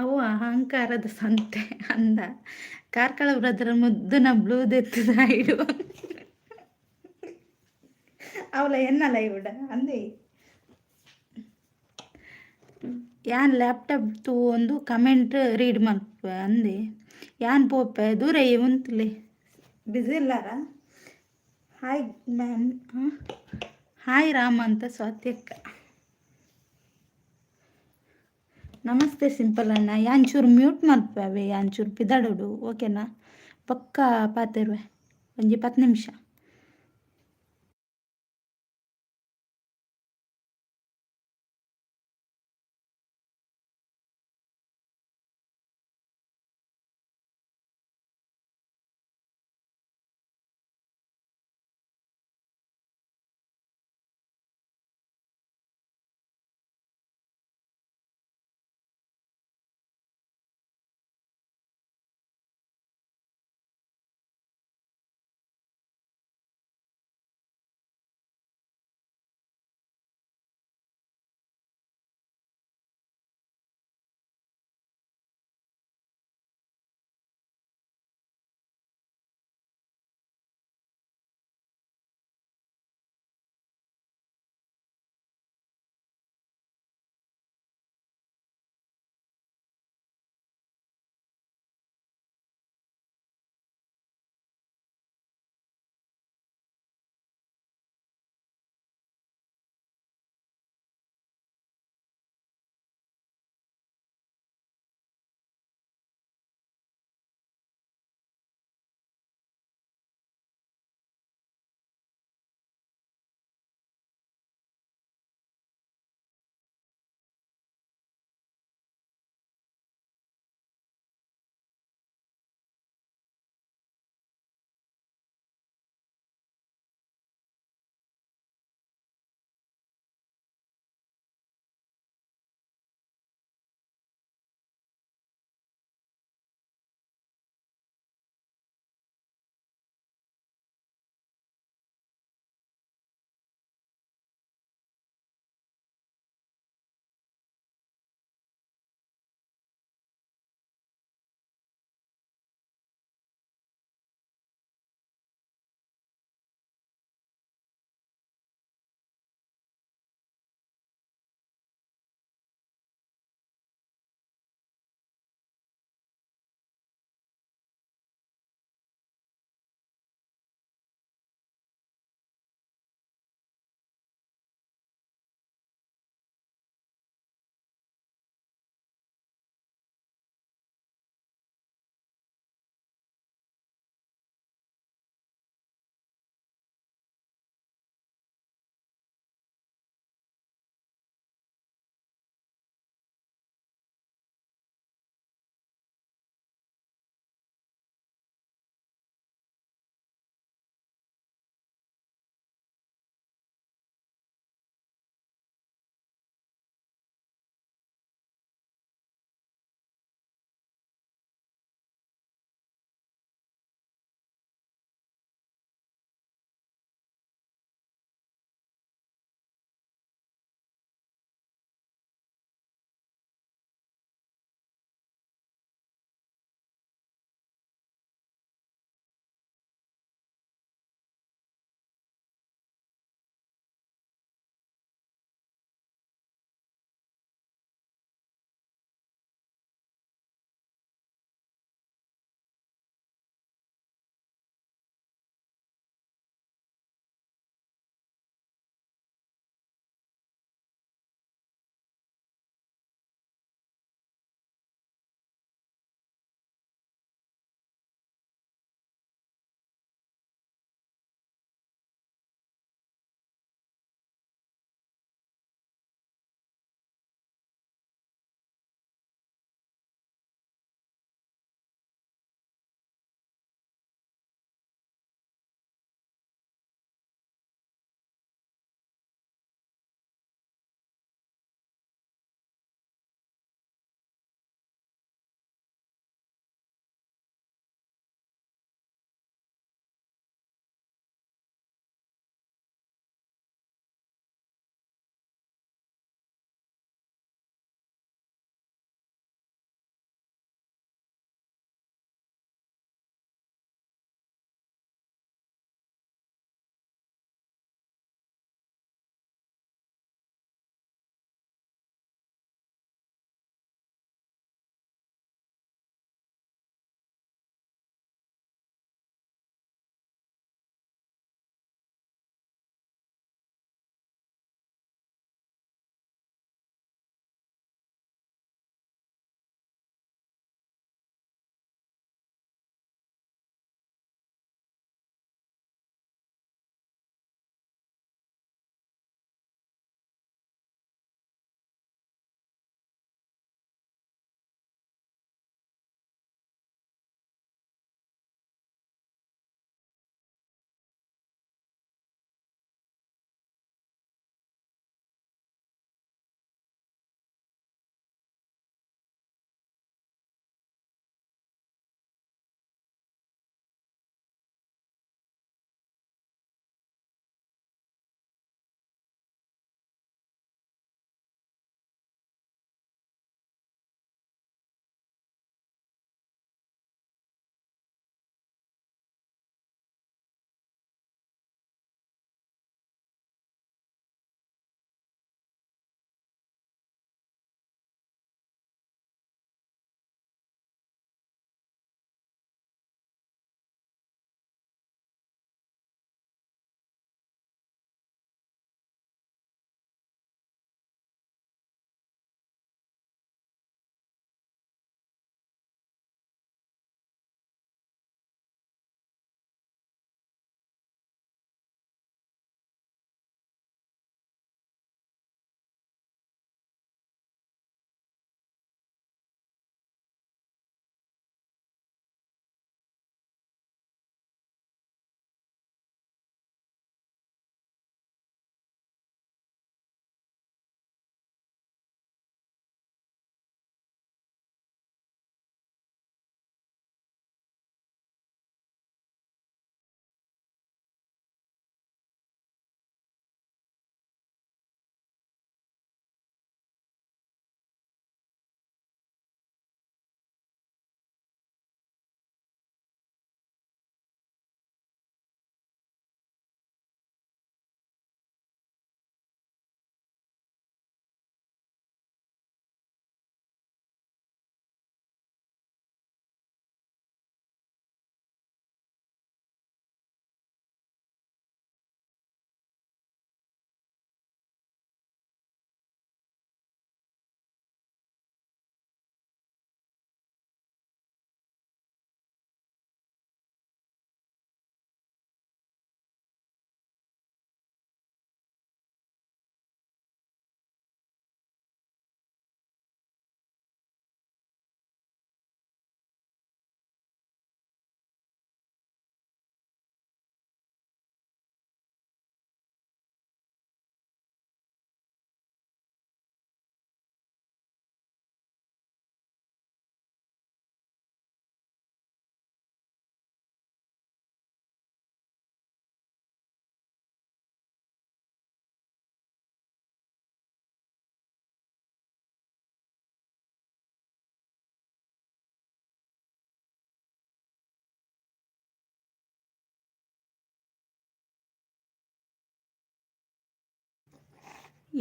ಅವು ಅಹಂಕಾರದ ಸಂತೆ ಅಂದ. ಕಾರ್ಕಳ ಬ್ರದರ್ ಮುದ್ದುನ ಬ್ಲೂ ದೆತ್ತದ ಇಡು ಅವಳ ಎನ್ನಲ್ಲ ಇವಿಡ ಅಂದೆ. ಯಾನ್ ಲ್ಯಾಪ್ಟಾಪ್ ತೂವೊಂದು ಕಮೆಂಟ್ ರೀಡ್ ಮಲ್ಪುವೆ ಅಂದೆ. ಯಾನ್ ಪೋಪೆ ದೂರ ಉಂತುಲೆ. ಬ್ಯುಸಿ ಇಲ್ಲಾರ? Hi ma'am. ಹಾಯ್ ರಾಮ್ ಅಂತ ಸ್ವಾತಿ ಅಕ್ಕ. ನಮಸ್ತೆ ಸಿಂಪಲ್ ಅಣ್ಣ. ಯಾಂಚೂರು ಮ್ಯೂಟ್ ಮಲ್ಪುವೆ, ಯಾಂಚೂರು ಪಿದಡೋಡು, ಓಕೆನಾ? ಪಕ್ಕ ಪಾತೆರುವೆ ಒಂಜಿ 10 ನಿಮಿಷ.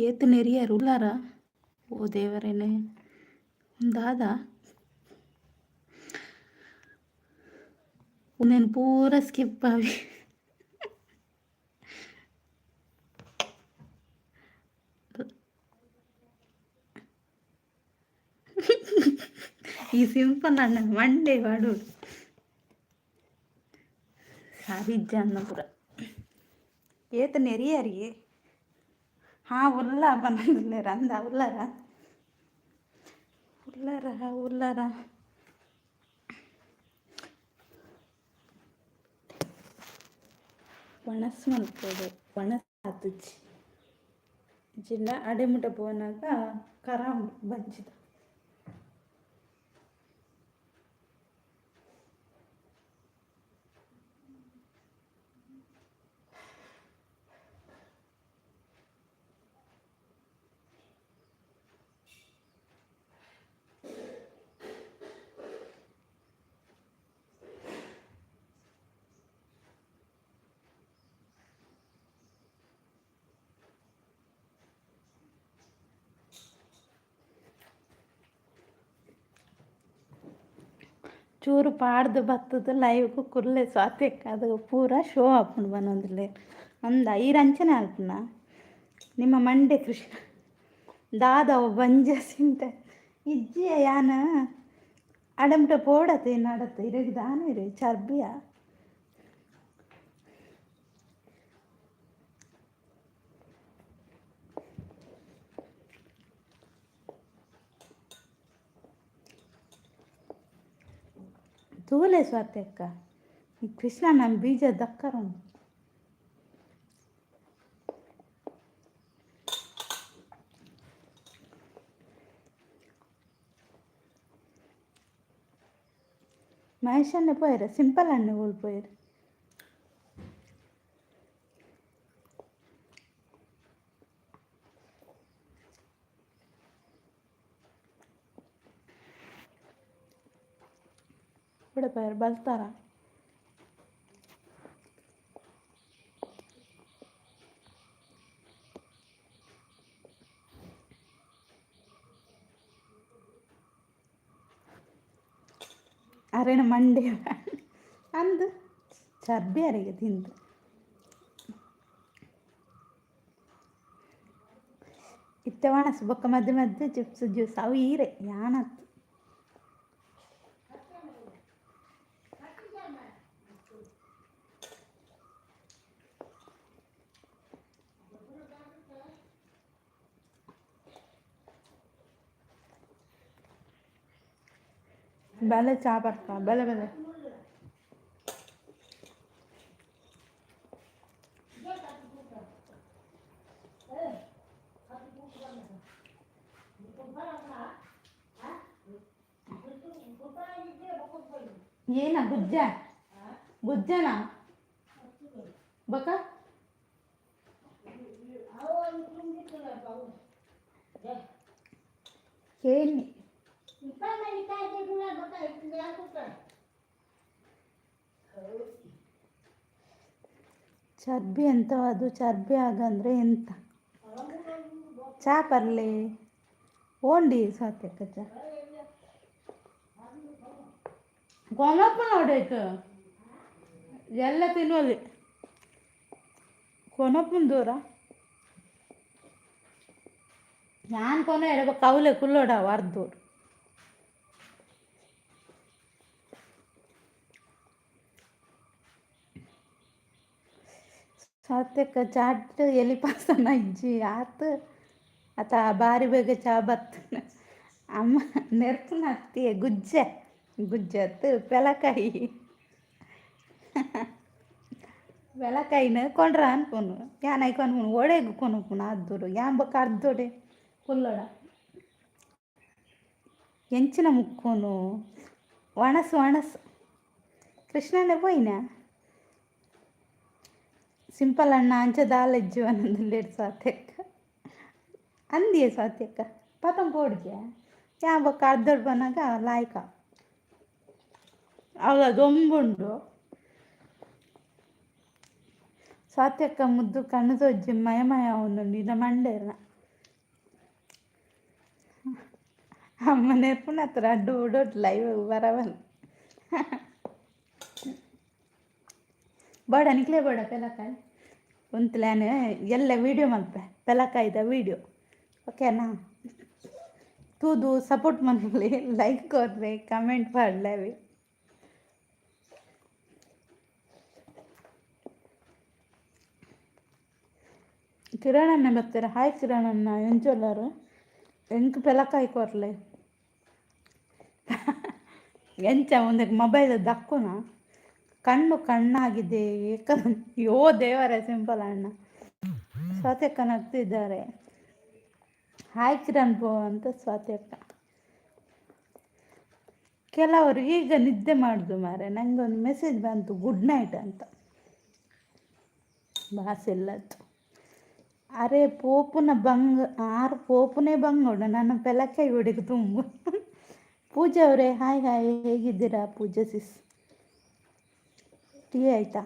ಏತ್ ನೆರಿಯರ್ ಉಲ್ಲಾರ? ಓ ದೇವರೇನೆ, ದಾದ ಉಂದೆನ್ ಪೂರ ಸ್ಕಿಪ್ ಆವಿ. ಈ ಸಿಂಪಲ್ ಅಣ್ಣ ಮಂಡೆ ಪಾಡೋಡು ಸಾರಿಜ್ಜ ಪೂರ. ಏತ್ ನೆರಿಯರಿ? ಹಾಂ, ಉಲ್ಲ ಪನ್ನೊಂದುಲ್ಲೆರ್. ಅಂದ, ಉಲ್ಲರ ಉಲ್ಲರ ಉಲ್ಲರ? ಒಣಸ್ ಮಲ್ಪೊಡು. ಒಣಸ್ ಆತುಜಿ. ಇಜ್ಜಿಂಡ ಅಡೆ ಮುಟ ಪೋನಗ ಕರಾಂಬ್ ಬಂಜಿದ. ಚೂರು ಪಾಡ್ದು ಬತ್ತುದು ಲೈವ್ಗ್ ಕುಲ್ಲೆ ಸ್ವಾತಿಕ್, ಅದು ಪೂರ ಶೋ ಆಪುಂಡು ಪನೊಂದುಲ್ಲೆರ್. ಅಂದ, ಈರ್ ಅಂಚನೆ ಆಲ್ಪುನ ನಿಮ್ಮ ಮಂಡೆ. ಕೃಷ್ಣ ದಾದ ಬಂಜ ಸಿಂತೆ ಇಜ್ಜಿಯ. ಯಾನ್ ಅಡಮುಟ ಪೋಡತ್ತೆ ನಡತ್ ಇರೆಗ್ ದಾನೆ ಇರೆ ಚರ್ಬಿಯ. ತೂಲೆ ಸ್ವಾತಿ ಅಕ್ಕ, ಈ ಕೃಷ್ಣ ನಮ್ಮ ಬೀಜ ದಕ್ಕರುಂಡು. ಮಹೇಶನ್ನೇ ಪೋಯೆರ್, ಸಿಂಪಲ್ ಅಣ್ಣೆ ಓಲ್ ಪೋಯೆರ್? ಕೂಡ ಪೋಯೆರ್ ಬಲ್ತಾರ? ಅರೆನ ಮಂಡೆ ಅಂದ್, ಚರ್ಬಿ ಅರೆಗೆ ತಿಂದು. ಇತ್ತೆ ಒಣಸ್ ಬೊಕ್ಕ ಮಧ್ಯೆ ಮಧ್ಯೆ ಚಿಪ್ಸ್, ಜ್ಯೂಸ್. ಅವು ಈರೆ, ಯಾನತ್. ಬಲೆ ಚಾ ಬರ್ಕ, ಬಲೆ ಬಲೆ. ಏನ ಗುಜ್ಜ ಗುಜ್ಜನ ಬಕ? ಕೇಳಿ. ಚರ್ಬಿ ಎಂತ ಅದು? ಚರ್ಬಿ ಆಗಂದ್ರೆ ಎಂತ? ಚಾ ಪರ್ಲೆ ಓಂಡಿ ಸಾತ್ಯಕ್ಕ ಚಾ ಕೊನಪ್ಪ ನೋಡಾಯ್ತು. ಎಲ್ಲ ತಿನ್ನುವಲ್ಲಿ ಕೊನಪ್ಪನ ದೂರ. ಯಾನ್ ಕೊನ ಎಡಬ ಕೌಲೆ ಕುಲ್ಲೋಡ ಅರ್ಧೂರು. ಸಾತ್ಯಕ್ಕ ಚಾಟ್ ಎಲಿ ಪಾಸನ ಇಜ್ಜಿ ಆತ್ ಅತ ಬಾರಿ ಬೇಗ ಚಾ ಬತ್ತನ. ಅಮ್ಮ ನೆರ್ಪುನ ಅತ್ತಿಯೆ ಗುಜ್ಜೆ ಗುಜ್ಜೆ ಅತ್ತು, ಪೆಲಕಾಯಿ. ಪೆಲಕಾಯಿನ ಕೊಂಡ್ರ ಅನ್ಪುನು. ಯಾನ್ ಐಕ್ ಅನ್ಪುನು, ಓಡೆಗ್ ಕೊನೊಪುನು ಅದ್ದೂರು? ಯಾನ್ ಬೊಕ್ಕ ಅರ್ಧೋಡೆ ಕುಲ್ಲೋಡ. ಎಂಚಿನ ಮುಕ್ಕೋನು? ಒಣಸು ಒಣಸು. ಕೃಷ್ಣನೇ ಪೋಯಿನ? ಸಿಂಪಲ್ ಅಣ್ಣ ಅಂಚ ದಾಲ ಇಜ್ಜು ಅನ್ನೊಂದುಲ್ಲೆರ್ ಸ್ವಾತ್ಯಕ್ಕ. ಅಂದಿಯೆ ಸ್ವಾತ್ಯಕ್ಕ, ಪತೊಂದು ಪೋಡ್ಗೆ. ಯಾನ್ ಬೊಕ್ಕ ಅರ್ಧೊಡು ಬನ್ನಗ ಲಾಯ್ಕ ಅವು ದೊಂಬುಂಡು. ಸ್ವಾತ್ಯಕ್ಕ ಮುದ್ದು ಕಣ್ಣು ತೋಜಿ ಮಯ ಮಯ ಆವೊಂದುಂಡು ಇಡ ಮಂಡೆರ್ನ. ಅಮ್ಮ ನೆರ್ಪುನ ರಡ್ಡು ಉಡೋಟ್ ಲೈವ್ ಬರವಲ್. ಬೇಡ ನಿಕ್ಲೆ ಬೇಡ ಪೆಲಕಾಯಿ. ಉಂತುಲಾನ್ ಎಲ್ಲ ವೀಡಿಯೋ ಮಲ್ಪೆ, ಪೆಲಕಾಯ್ದ ವೀಡಿಯೋ, ಓಕೆನಾ? ತೂದು ಸಪೋರ್ಟ್ ಮಲ್ಪಲೆ, ಲೈಕ್ ಕೊರ್ಲೆ, ಕಮೆಂಟ್ ಪಾಡ್ಲೆ. ಕಿರಣಣ್ಣ ಬರ್ತಾರೆ. ಹಾಯ್ ಕಿರಣಣ್ಣ, ಎಂಚೊಲ್ಲಾರು? ಎಂಕ್ ಪೆಲಕಾಯಿ ಕೊರ್ಲೆ. ಎಂಚ ಒಂದಕ್ಕೆ ಮೊಬೈಲ್ ದಕ್ಕುನ ಕಣ್ಣು ಕಣ್ಣಾಗಿದೆ. ಏಕ ಯೋ ದೇವರೇ. ಸಿಂಪಲ್ ಅಣ್ಣ, ಸ್ವಾತಿ ನಗ್ತಿದ್ದಾರೆ. ಹಾಯ್ ಕಿರಣ್ ಬೋ ಅಂತ ಸ್ವಾತಿ ಅಕ್ಕ. ಕೆಲವರು ಈಗ ನಿದ್ದೆ ಮಾಡುದು ಮಾರೆ. ನನಗೊಂದು ಮೆಸೇಜ್ ಬಂತು ಗುಡ್ ನೈಟ್ ಅಂತ. ಭಾಷೆ ಇಲ್ಲತ್ತು. ಅರೆ ಪೋಪುನ ಬಂಗ್ ಆರು ಪೋಪುನೇ ಬಂಗೋಡು ನನ್ನ ಪೆಲಕಾಯಿ ಹುಡುಗ ತುಂಬು. ಪೂಜಾ ಅವರೇ, ಹಾಯ್ ಹಾಯ್, ಹೇಗಿದ್ದೀರಾ ಪೂಜಾ ಸಿಸ್? ಟೀ ಆಯ್ತಾ?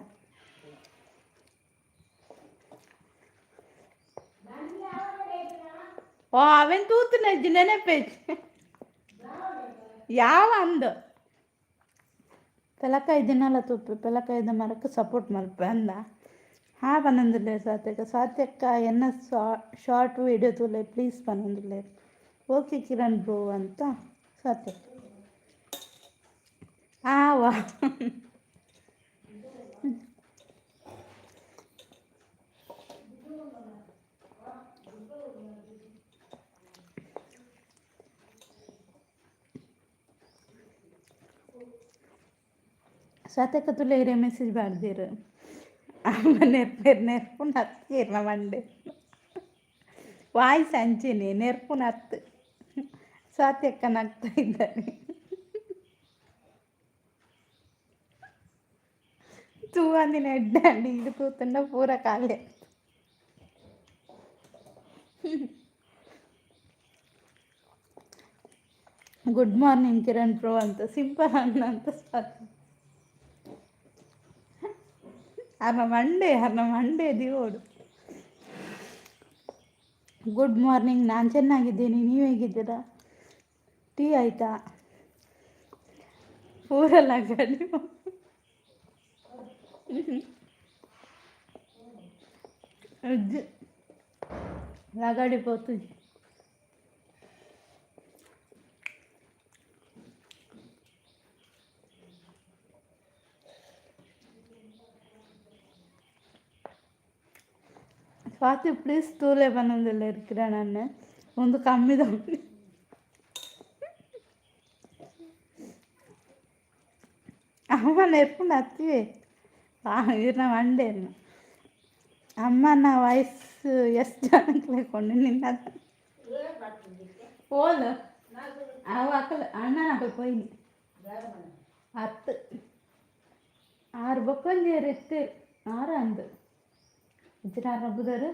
ಓ ಅವೇನು ತೂತು ನಜ್ಜಿ ನೆನಪೇಜ್ ಯಾವ ಅಂದು ಪೆಲಕಾಯಿ ದಿನಲ್ಲ ತೂಪೆ ಪೆಲಕಾಯ್ದ ಮರಕ್ಕೆ ಸಪೋರ್ಟ್ ಮಲ್ಪೆ ಅಂದ. ಹಾ ಪನ್ನೊಂದುಲ್ಲೇರ್ ಸ್ವಾತಿಯಕ್ಕ. ಸ್ವಾತಿಯಕ್ಕ ಎನ್ನ ಶಾರ್ಟ್ ವೀಡಿಯೋ ತೂಲೆ ಪ್ಲೀಸ್ ಪನ್ನೊಂದುಲ್ಲೇರ್. ಓಕೆ ಕಿರಣ್ ಬ್ರೋ ಅಂತ ಸ್ವಾತಿಯಕ್ಕ. ಆವಾ ಸ್ವಾತಿಯಕ್ಕ ತುಲೆ ಇರೆ ಮೆಸೇಜ್ ಪಾಡ್ದೆರ್. ಅಮ್ಮ ನೆರ್ಪೆರ್ ನೆರ್ಪುನ ಅತ್ತೀರ್ನ ಮಂಡೆ ವಾಯ್ಸ್ ಅಂಚೆನೆ ನೆರ್ಪುನ ಅತ್ತು. ಸ್ವಾತಿ ಅಕ್ಕ ನಗ್ತಾ ಇದ್ದಾರೆ. ತೂವಂದಿನ ಎಡ್ಡೆ ಅಂಡ್ ಇದು ತೂತುಂಡ ಪೂರ ಖಾಲಿ. ಗುಡ್ ಮಾರ್ನಿಂಗ್ ಕಿರಣ್ ಪ್ರೋ ಅಂತ ಸಿಂಪಲ್ ಅಣ್ಣ ಅಂತ ಸ್ವಾತಿ. ಅರ್ನ ಮಂಡೆ ಅರ್ನ ಮಂಡೆ ದಿವೋಡು. ಗುಡ್ ಮಾರ್ನಿಂಗ್, ನಾನು ಚೆನ್ನಾಗಿದ್ದೀನಿ, ನೀವು ಹೇಗಿದ್ದೀರಾ? ಟೀ ಆಯಿತಾ? ಪೂರ ಲಗಡಿ ಲಗಡಿ ಪೋತು. ಸ್ವಾತಿ ಪ್ಲೀಸ್ ತೂಲೆ ಪನ್ನೊಂದುಲ್ಲೆರ್ ಕಿರಣ್ ಅಣ್ಣೆ. ಒಂದು ಕಮ್ಮಿದ ಅಮ್ಮ ನೆರ್ಪುಂಡು ಅತ್ತಿವೆ ಇರ್ನ ಮಂಡೇರ್ನ. ಅಮ್ಮನ ವಾಯ್ಸ್ ಎಷ್ಟು ಜನಕ್ಕೆ ಕೊಂಡು ನಿನ್ನ ಓಲ್ ಅವು ಅಕಲ್ ಅಣ್ಣನ ಅಕಲ್ ಪೋಯಿನಿ ಅತ್ತು ಆರು ಬೊಕ್ಕೊಂಜೇರು ಇತ್ತು ಆರು ಅಂದು ಇಜ್ಜಿನಾರ್ ಬುದರ್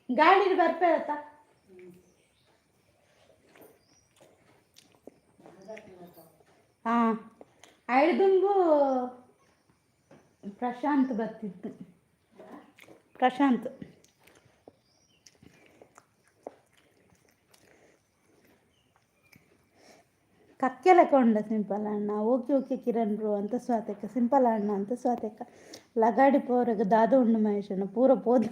ಗಾಡಿ ಬರ್ಪೇರತ್ತ. ಹಾಂ ಐದುಂಬು ಪ್ರಶಾಂತ್ ಬರ್ತಿತ್ತು. ಪ್ರಶಾಂತ್ ಕಕ್ಕೆಲ ಕೊಂಡ ಸಿಂಪಲ್ ಅಣ್ಣ. ಓಕೆ ಓಕೆ ಕಿರಣ್ ಬ್ರೋ ಅಂತ ಸ್ವಾತಿಯಕ್ಕ. ಸಿಂಪಲ್ ಅಣ್ಣ ಅಂತ ಸ್ವಾತಿಯಕ್ಕ. ಲಗಾಡಿ ಪೋರೆಗ್ ದಾದ ಉಂಡು ಮಹೇಶ್ ಅಣ್ಣ? ಪೂರ ಪೋದು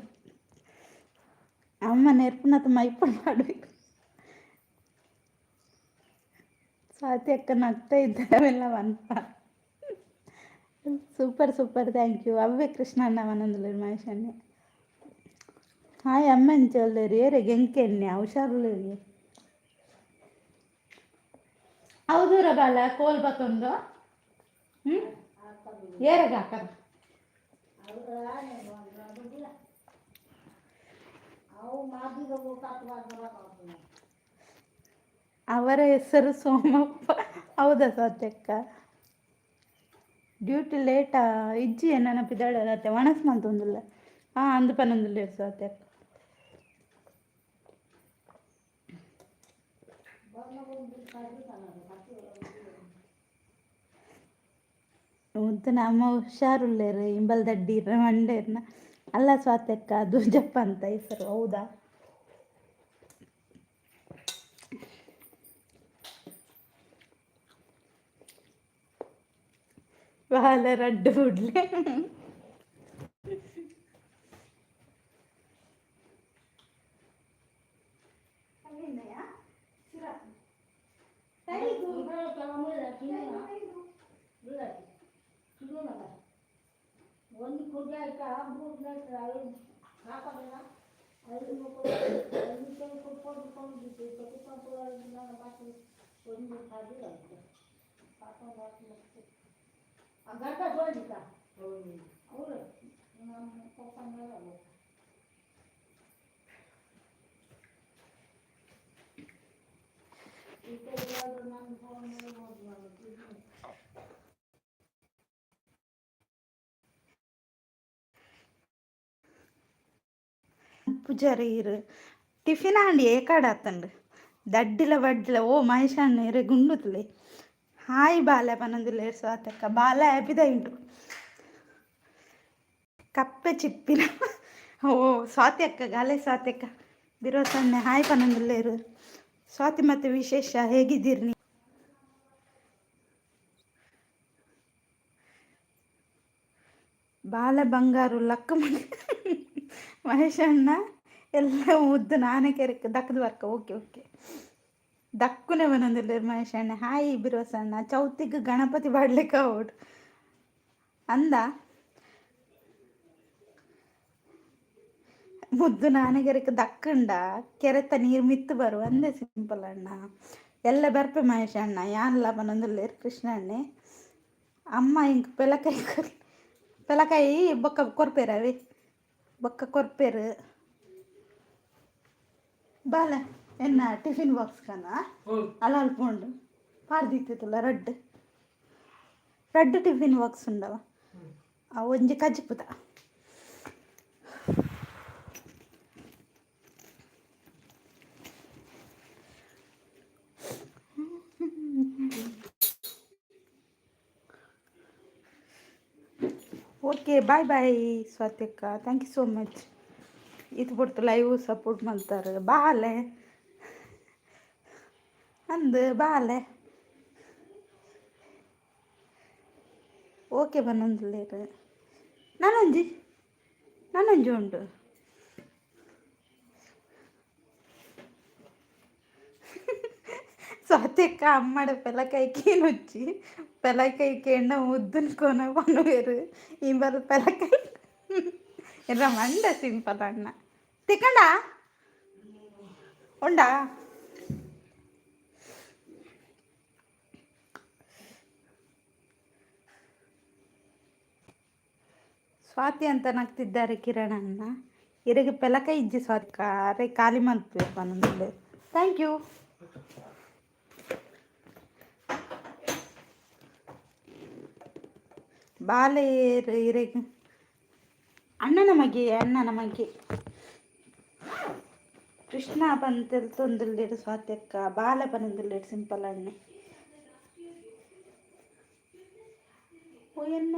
ಅಮ್ಮ ನೆರ್ಪುನತ ಮೈಪುಂಡು ಪಾಡ್ಬೇಕು. ಸ್ವಾತಿ ಅಕ್ಕ ನಗ್ತಾ ಇದ್ದಾರೆ ಅವೆಲ್ಲ. Super super, thank you. ಅವ್ವೆ ಕೃಷ್ಣ ಅಣ್ಣ ಪನೊಂದುಲ್ಲೆರ್ ಮಹೇಶ್ ಅಣ್ಣೆ. ಹಾಯ್ ಅಮ್ಮ, ಎಂಚ ಉಲ್ಲೆರ್? ಏರೆಗ್ ಎಂಕೆಣ್ಣೆ ಹುಷಾರುಲ್ಲೆರ್. ಹೌದೂರ ಬಾಲ ಕೋಲ್ ಬತ್ತೊಂದು ಹ್ಞೂ ಏರೆಗ್ ಹಾಕರ? ಅವರ ಹೆಸರು ಸೋಮಪ್ಪ. ಹೌದಾ ಸತ್ಯಕ್ಕ? ಡ್ಯೂಟಿ ಲೇಟಾ? ಇಜ್ಜಿ ನನ್ನ ಪಿದಾಡತ್ತೆ ಒಣಸ್ ಮಂತೊಂದುಲ್ಲ. ಹಾಂ ಅಂದು ಪನ್ನೊಂದುಲ್ಲೆರ್ ಸ್ವಾತಿ ಅಕ್ಕ. ಉಂತುನ ಅಮ್ಮ ಹುಷಾರುಲ್ಲೇರು ಇಂಬಲ್ ದಡ್ಡಿ ಮಂಡೇರ್ನ ಅಲ್ಲ ಸ್ವಾತಿ ಅಕ್ಕ. ದೂಜಪ್ಪ ಅಂತ ಹೆಸರು, ಹೌದಾ? ಬಾಲ ರಡ್ಡು ಬುಡ್ಲೆ. ಪೂಜಾರಿ ಇರು ಟಿಫಿನ್ ಆಂಡಿ ಏಕಾಡ ಆತಂಡು ದಡ್ಡಿಲ ಬಡ್ಡಿಲ. ಓ ಮಹೇಶ್ ಅಣ್ಣ ಇರೆ ಗುಂಡುತ್ತಲೆ. ಹಾಯ್ ಬಾಲೆ ಪನೊಂದುಲ್ಲೆರ್ ಸ್ವಾತಕ್ಕ. ಬಾಲೆ ಆಪಿದ ಉಂಟು ಕಪ್ಪೆ ಚಿಪ್ಪಿನ. ಓ ಸ್ವಾತಿ ಅಕ್ಕ, ಗಾಲೆ ಸ್ವಾತಿ ಅಕ್ಕ, ಬಿರೋಸಣ್ಣೆ ಹಾಯ್ ಪನೊಂದುಲ್ಲೆರ್. ಸ್ವಾತಿ, ಮತ್ತೆ ವಿಶೇಷ? ಹೇಗಿದ್ದೀರಿ ನೀವು? ಬಾಲ ಬಂಗಾರು ಲಕ್ಕ ಮಹೇಶ್ ಅಣ್ಣ. ಎಲ್ಲ ಮುದ್ದು ನಾನೇ ಕೆರೆ ದಕ್ಕದ ವರ್ಕ. ಓಕೆ ಓಕೆ, ದಕ್ಕುನೆ ಬನೊಂದುಲ್ಲೆರ್ ಮಹೇಶ್ ಅಣ್ಣ. ಹಾಯ್ ಬಿರೋಸಣ್ಣ. ಚೌತಿಗ್ ಗಣಪತಿ ಪಾಡ್ಲಿಕ್ಕೆ ಅವಡು ಅಂದ. ಮುದ್ದು ನಾನೆಗೆರೆಕ್ ದಕ್ಕಂಡ ಕೆರೆತ ನೀರು ಮಿತ್ತು ಬರು ಅಂದೆ ಸಿಂಪಲ್ ಅಣ್ಣ. ಎಲ್ಲ ಬರ್ಪೆ ಮಹೇಶ್ ಅಣ್ಣ. ಯಾನ್ಲ ಪನೊಂದುಲ್ಲೆರ್ ಕೃಷ್ಣ ಅಣ್ಣೆ. ಅಮ್ಮ ಇಂಕ್ ಪೆಲಕಾಯಿ ಕೊರ್, ಪೆಲಕಾಯಿ ಬೊಕ್ಕ ಕೊರ್ಪೆರ್ ಅವೆ, ಬೊಕ್ಕ ಕೊರ್ಪೆರ್. ಬಾಲ ಎನ್ನ ಟಿಫಿನ್ ಬಾಕ್ಸ್ ಕನ ಅಲ್ಲ ಅಲ್ಪ ಉಂಡು ಪಾಡ್ದಿತ್ತಿತ್ತಲ್ಲ. ರಡ್ಡ್ ರಡ್ಡ್ ಟಿಫಿನ್ ಬಾಕ್ಸ್ ಉಂಡವ. ಆ ಒಂಜಿ ಕಜಿಪುದ. ಓಕೆ, ಬಾಯ್ ಬಾಯ್ ಸ್ವಾತಿಕ್ಕ. Thank you so much. ಇದು ಪೊರ್ತು ಲೈವ್ ಸಪೋರ್ಟ್ ಮಲ್ತಾರೆ. ಬಾಲೆ ಅಂದ್ ಬಾಲೆ. ಓಕೆ ಪನೊಂದುಲ್ಲೆರ್. ನನೊಂಜಿ ನನೊಂಜಿ ಉಂಡು. ಸ್ವಾತಿಕ್ಕ, ಅಮ್ಮಡ ಪೆಲಕಾಯಿ ಕೇನೊಚ್ಚಿ, ಪೆಲಕಾಯಿ ಕೇಂಡ ಮುದ್ದುನ್ ಕೊನ ಪನುವೆರ್. ಇಂಬಲ್ ಪೆಲಕಾಯಿ ಎನ್ನ ಮಂಡ. ಸಿಂಪಲ್ ಅಣ್ಣ ತಿಕ್ಕಂಡ ಉಂಡಾ? ಸ್ವಾತಿ ಅಂತ ನಗ್ತಿದ್ದಾರೆ ಕಿರಣ್ ಅಣ್ಣ. ಇರೆಗ್ ಪೆಲಕಾಯಿ ಇಜ್ಜಿ ಸ್ವಾತಿ, ಅರೆ ಖಾಲಿ ಮಲ್ಪುವೆರ್ ಪನೊಂದುಲ್ಲೆರ್. Thank you. ಬಾಲೆ ಇರೆಗ್ ಅಣ್ಣನ ಮಗೆ, ಅಣ್ಣನ ಮಗೆ ಕೃಷ್ಣ ಪಂತೆಲ್ತೊಂದುಲ್ಲೆರ್ ಸ್ವಾತಿ ಅಕ್ಕ. ಬಾಲೆ ಪನೊಂದುಲ್ಲೆರ್ ಸಿಂಪಲ್ ಅಣ್ಣೆ. ಓಯನ್ನ.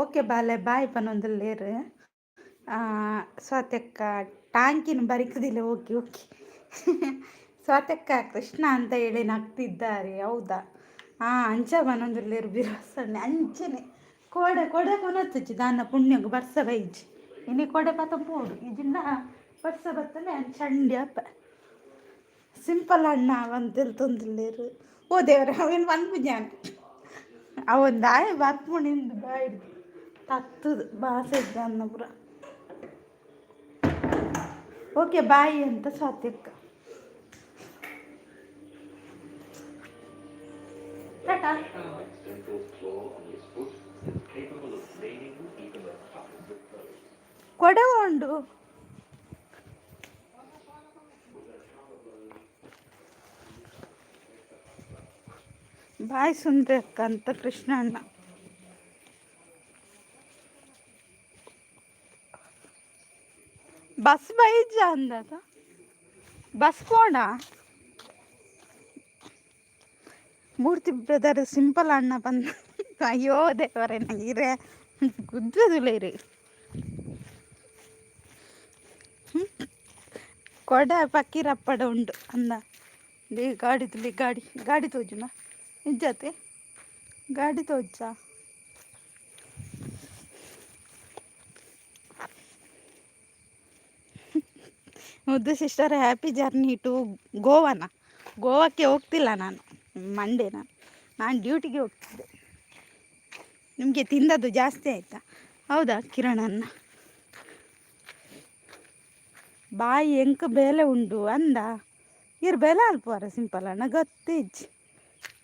ಓಕೆ ಬಾಲೆ, ಬಾಯ್ ಪನೊಂದುಲ್ಲೆರ್ ಸ್ವಾತಕ್ಕ. ಟಾಂಕಿನ ಬರಿಕುದಿಲ್ಲ. ಓಕೆ ಓಕೆ ಸ್ವಾತಕ್ಕ, ಕೃಷ್ಣ ಅಂತ ಹೇಳಿ ನಗ್ತಿದ್ದಾರೆ. ಹೌದಾ? ಹಾಂ, ಅಂಚ ಪನೊಂದುಲ್ಲೆರ್ ಬಿರೋಸಣ್ಣೆ. ಅಂಚನೆ ಕೋಡೆ ಕೊಡೆ ಕೊನೊತ್ತುಜಿ ದಾನ್ನ ಪುಣ್ಯಗ್ ಬರ್ಸ ಬೈಜಿ. ಇನಿ ಕೋಡೆ ಪತ ಪೋಡು ಇಜಿಂಡ ಬರ್ಸ ಬತ್ತನೆ ಚಂಡಿ ಅಪ್ಪ. ಸಿಂಪಲ್ ಅಣ್ಣ ಪಂದ್ ಓ ದೇವರೇ, ಅವೇನು ಪನ್ಪುಜಾನ್ ಅವೊಂದು ಆಯೆ ಬರ್ಪುಂಡು ಬಾಯಿಡ್ದು ತತ್ತದು ಬಾಸೆ ಅನ್ನ ಪೂರ. ಓಕೆ ಬಾಯ್ ಅಂತ ಸ್ವಾತಿಕ್ಕ. Tata. Central claw on his foot is capable of maiming even the toughest of foes. ಕೊಡೆ ಉಂಡು. ಬಾಯ್ ಸುಂದ್ರಿ ಅಕ್ಕ ಅಂತ ಕೃಷ್ಣ ಅಣ್ಣ. ಬಸ್ ಬೈಜ ಅಂದದ, ಬಸ್ ಪೋಣ. ಮೂರ್ತಿ ಬ್ರದರ್, ಸಿಂಪಲ್ ಅಣ್ಣ ಬಂದ. ಅಯ್ಯೋ ದೇವರೇ, ನಂಗೆ ಇರೇ ಗುದ್ದದಿಲ್ಲ ಇರಿ. ಕೊಡ ಪಕ್ಕೀರಪ್ಪಡ ಉಂಡು ಅಂದ. ಈ ಗಾಡಿ ತುಲಿ, ಗಾಡಿ ಗಾಡಿ ತೋಜುನ ನಿಜತೆ, ಗಾಡಿ ತೋಜ. ಮುದ್ದು ಸಿಸ್ಟರ್, ಹ್ಯಾಪಿ ಜರ್ನಿ ಟು ಗೋವಾನ? ಗೋವಾಕ್ಕೆ ಹೋಗ್ತಿಲ್ಲ ನಾನು. ಮಂಡೇ ನಾನು ನಾನು ಡ್ಯೂಟಿಗೆ ಹೋಗ್ತಿದ್ದೆ. ನಿಮಗೆ ತಿಂದದ್ದು ಜಾಸ್ತಿ ಆಯಿತಾ? ಹೌದಾ ಕಿರಣನ್ನ? ಬಾಯಿ ಎಂಕ್ ಬೇಲೆ ಉಂಡು ಅಂದ. ಇರ್ ಬೇಲೆ ಅಲ್ಪುವರ ಸಿಂಪಲ್ ಅಣ್ಣ? ಗೊತ್ತಿಜ್ಜಿ.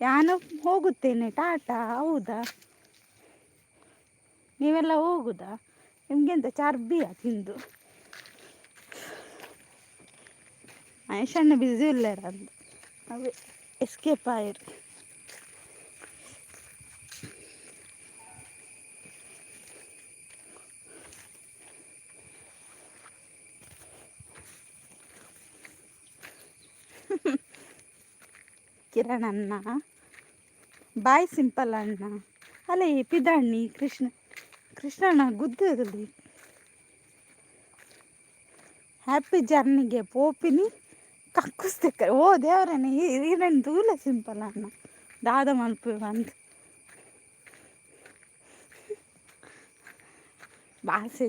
ಯಾನು ಹೋಗುತ್ತೇನೆ, ಟಾಟಾ. ಹೌದಾ? ನೀವೆಲ್ಲ ಹೋಗುದಾ? ನಿಮಗೆಂತ ಚರ್ಬಿಯಾ ತಿಂದು? ಮಹೇಶಣ್ಣ ಬ್ಯುಸಿ ಇಲ್ಲಾರ ಅಂದು ಅವೇ ಎಸ್ಕೇಪ್ ಆಯಿರು. ಕಿರಣ್ ಅಣ್ಣ, ಬಾಯ್ ಸಿಂಪಲ್ ಅಣ್ಣ. ಅಲ್ಲ, ಈ ಪಿದಾಣ್ಣಿ ಕೃಷ್ಣ ಕೃಷ್ಣಣ್ಣ ಗುದ್ದದಲ್ಲಿ. ಹ್ಯಾಪಿ ಜರ್ನಿಗೆ ಪೋಪಿನಿ ಕಕ್ಕುಸ್ತೆ. ಓ ದೇವರೇ, ಈರನ್ ತೂಲೆ ಸಿಂಪಲ್ ಅಣ್ಣ ದಾದ ಮಲ್ಪು ಬಂದು ಬಾಸೆ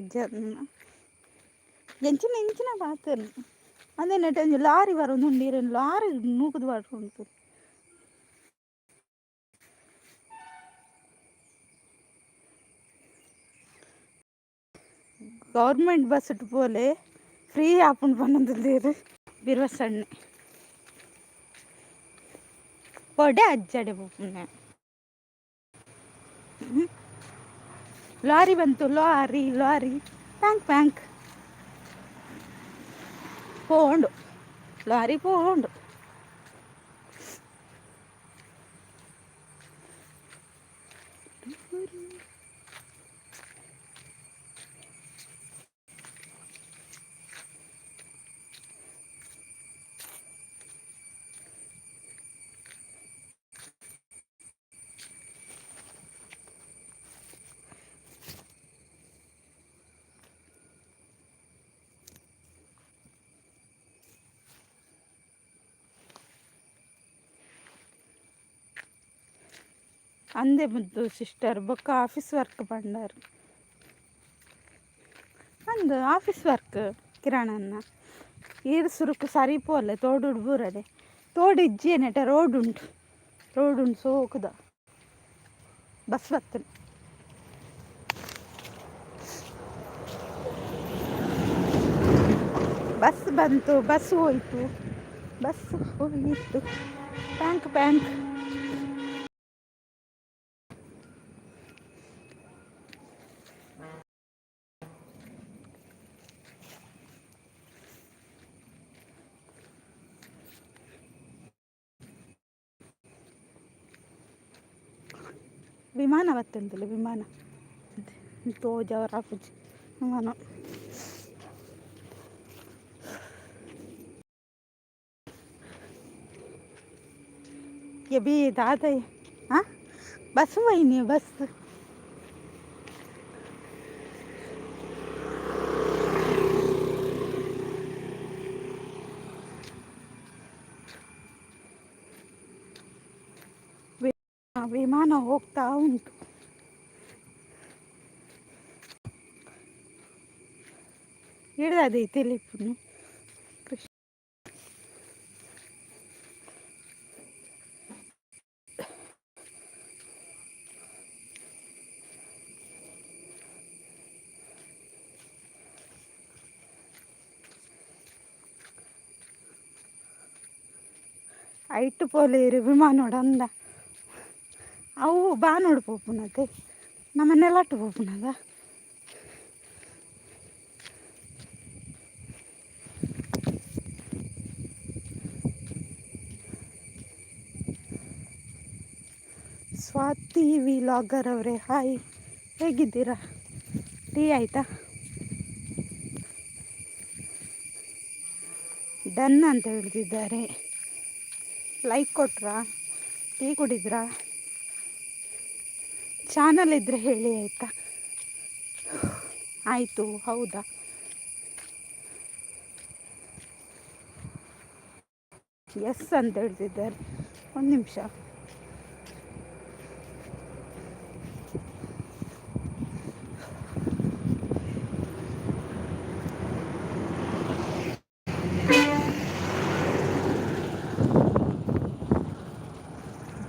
ಎಂಚಿನ ಎಂಚಿನ ಬಾತೇನು ಅಂದೆ ನೆಟ್ ಒಂಜಿ ಲಾರಿ ಬರೋದುಂಡು. ಈರೆನ್ ಲಾರಿ ನೂಕುದು ಬರೋದುಂಟು. ಗೌರ್ಮೆಂಟ್ ಬಸ್ ಪೋಲೆ, ಫ್ರೀ ಆಪುಂಡು ಪನ್ನೊಂದುಲ್ಲೆರ್ ಬಿರ್ವಸಣ್ಣೆ. ಪೊಡೆ ಅಜ್ಜಡೆ ಪೋಪುನೆ. ಲಾರಿ ಬಂತು, ಲಾರಿ ಲಾರಿ, ಪ್ಯಾಂಕ್ ಪ್ಯಾಂಕ್ ಪೋಂಡು, ಲಾರಿ ಪೋಂಡು. ಅಂದೆ ಮುದ್ದು ಸಿಸ್ಟರ್, ಬೊಕ್ಕ ಆಫೀಸ್ ವರ್ಕ್ ಪಂಡರ್ ಅಂದು. ಆಫೀಸ್ ವರ್ಕ್ ಕಿರಣನ್ನ. ಈರ್ ಸುರುಕು ಸರಿ ಪೋಲೆ, ತೋಡುಡು ಬೂರಡೆ. ತೋಡು ಇಜ್ಜಿ ನೆಟ, ರೋಡ್ ಉಂಟು, ರೋಡ್ ಉಂಟು ಸೋಕುದ. ಬಸ್ ಬತ್ತನೆ. ಬಸ್ ಬಂತು, ಬಸ್ ಹೋಯಿತು, ಬಸ್ ಹೋಯಿತು. ಪ್ಯಾಂಕ್ ಪ್ಯಾಂಕ್. ವಿಮಾನ ಬತ್ತುಂತಲ್ಲ, ವಿಮಾನ ತೋಜವರ ಆಪುಜಿ ವಿಮಾನ. ಎಬಿ ದಾದ ಹಾಂ, ಬಸ್ ಹೋಯ್ನಿ ಬಸ್. ವಿಮಾನ ಹೋಗ್ತಾ ಉಂಟು. ಹಿಡ್ದದೆ ತೆಲಿಪುನು ಕೃಷ್ಣ. ಐಟು ಪೋಲೇರು ವಿಮಾನೋಡು ಅಂದ. ಅವು ಬಾನೋಡು ಪೋಪುನತೆ, ನಮ್ಮ ನೆಲಟ್ಟು ಪೋಪುನದ. ಸ್ವಾತಿ ವಿಲಾಗರ್ ಅವರೇ, ಹಾಯ್, ಹೇಗಿದ್ದೀರಾ? ಟೀ ಆಯಿತಾ? ಡನ್ ಅಂತ ಹೇಳ್ತಿದ್ದಾರೆ. ಲೈಕ್ ಕೊಟ್ರಾ? ಟೀ ಕುಡಿದ್ರಾ? ಚಾನಲ್ ಇದ್ದರೆ ಹೇಳಿ, ಆಯಿತಾ? ಆಯಿತು, ಹೌದಾ? ಎಸ್ ಅಂತ ಹೇಳ್ತಿದ್ದಾರೆ. ಒಂದು ನಿಮಿಷ.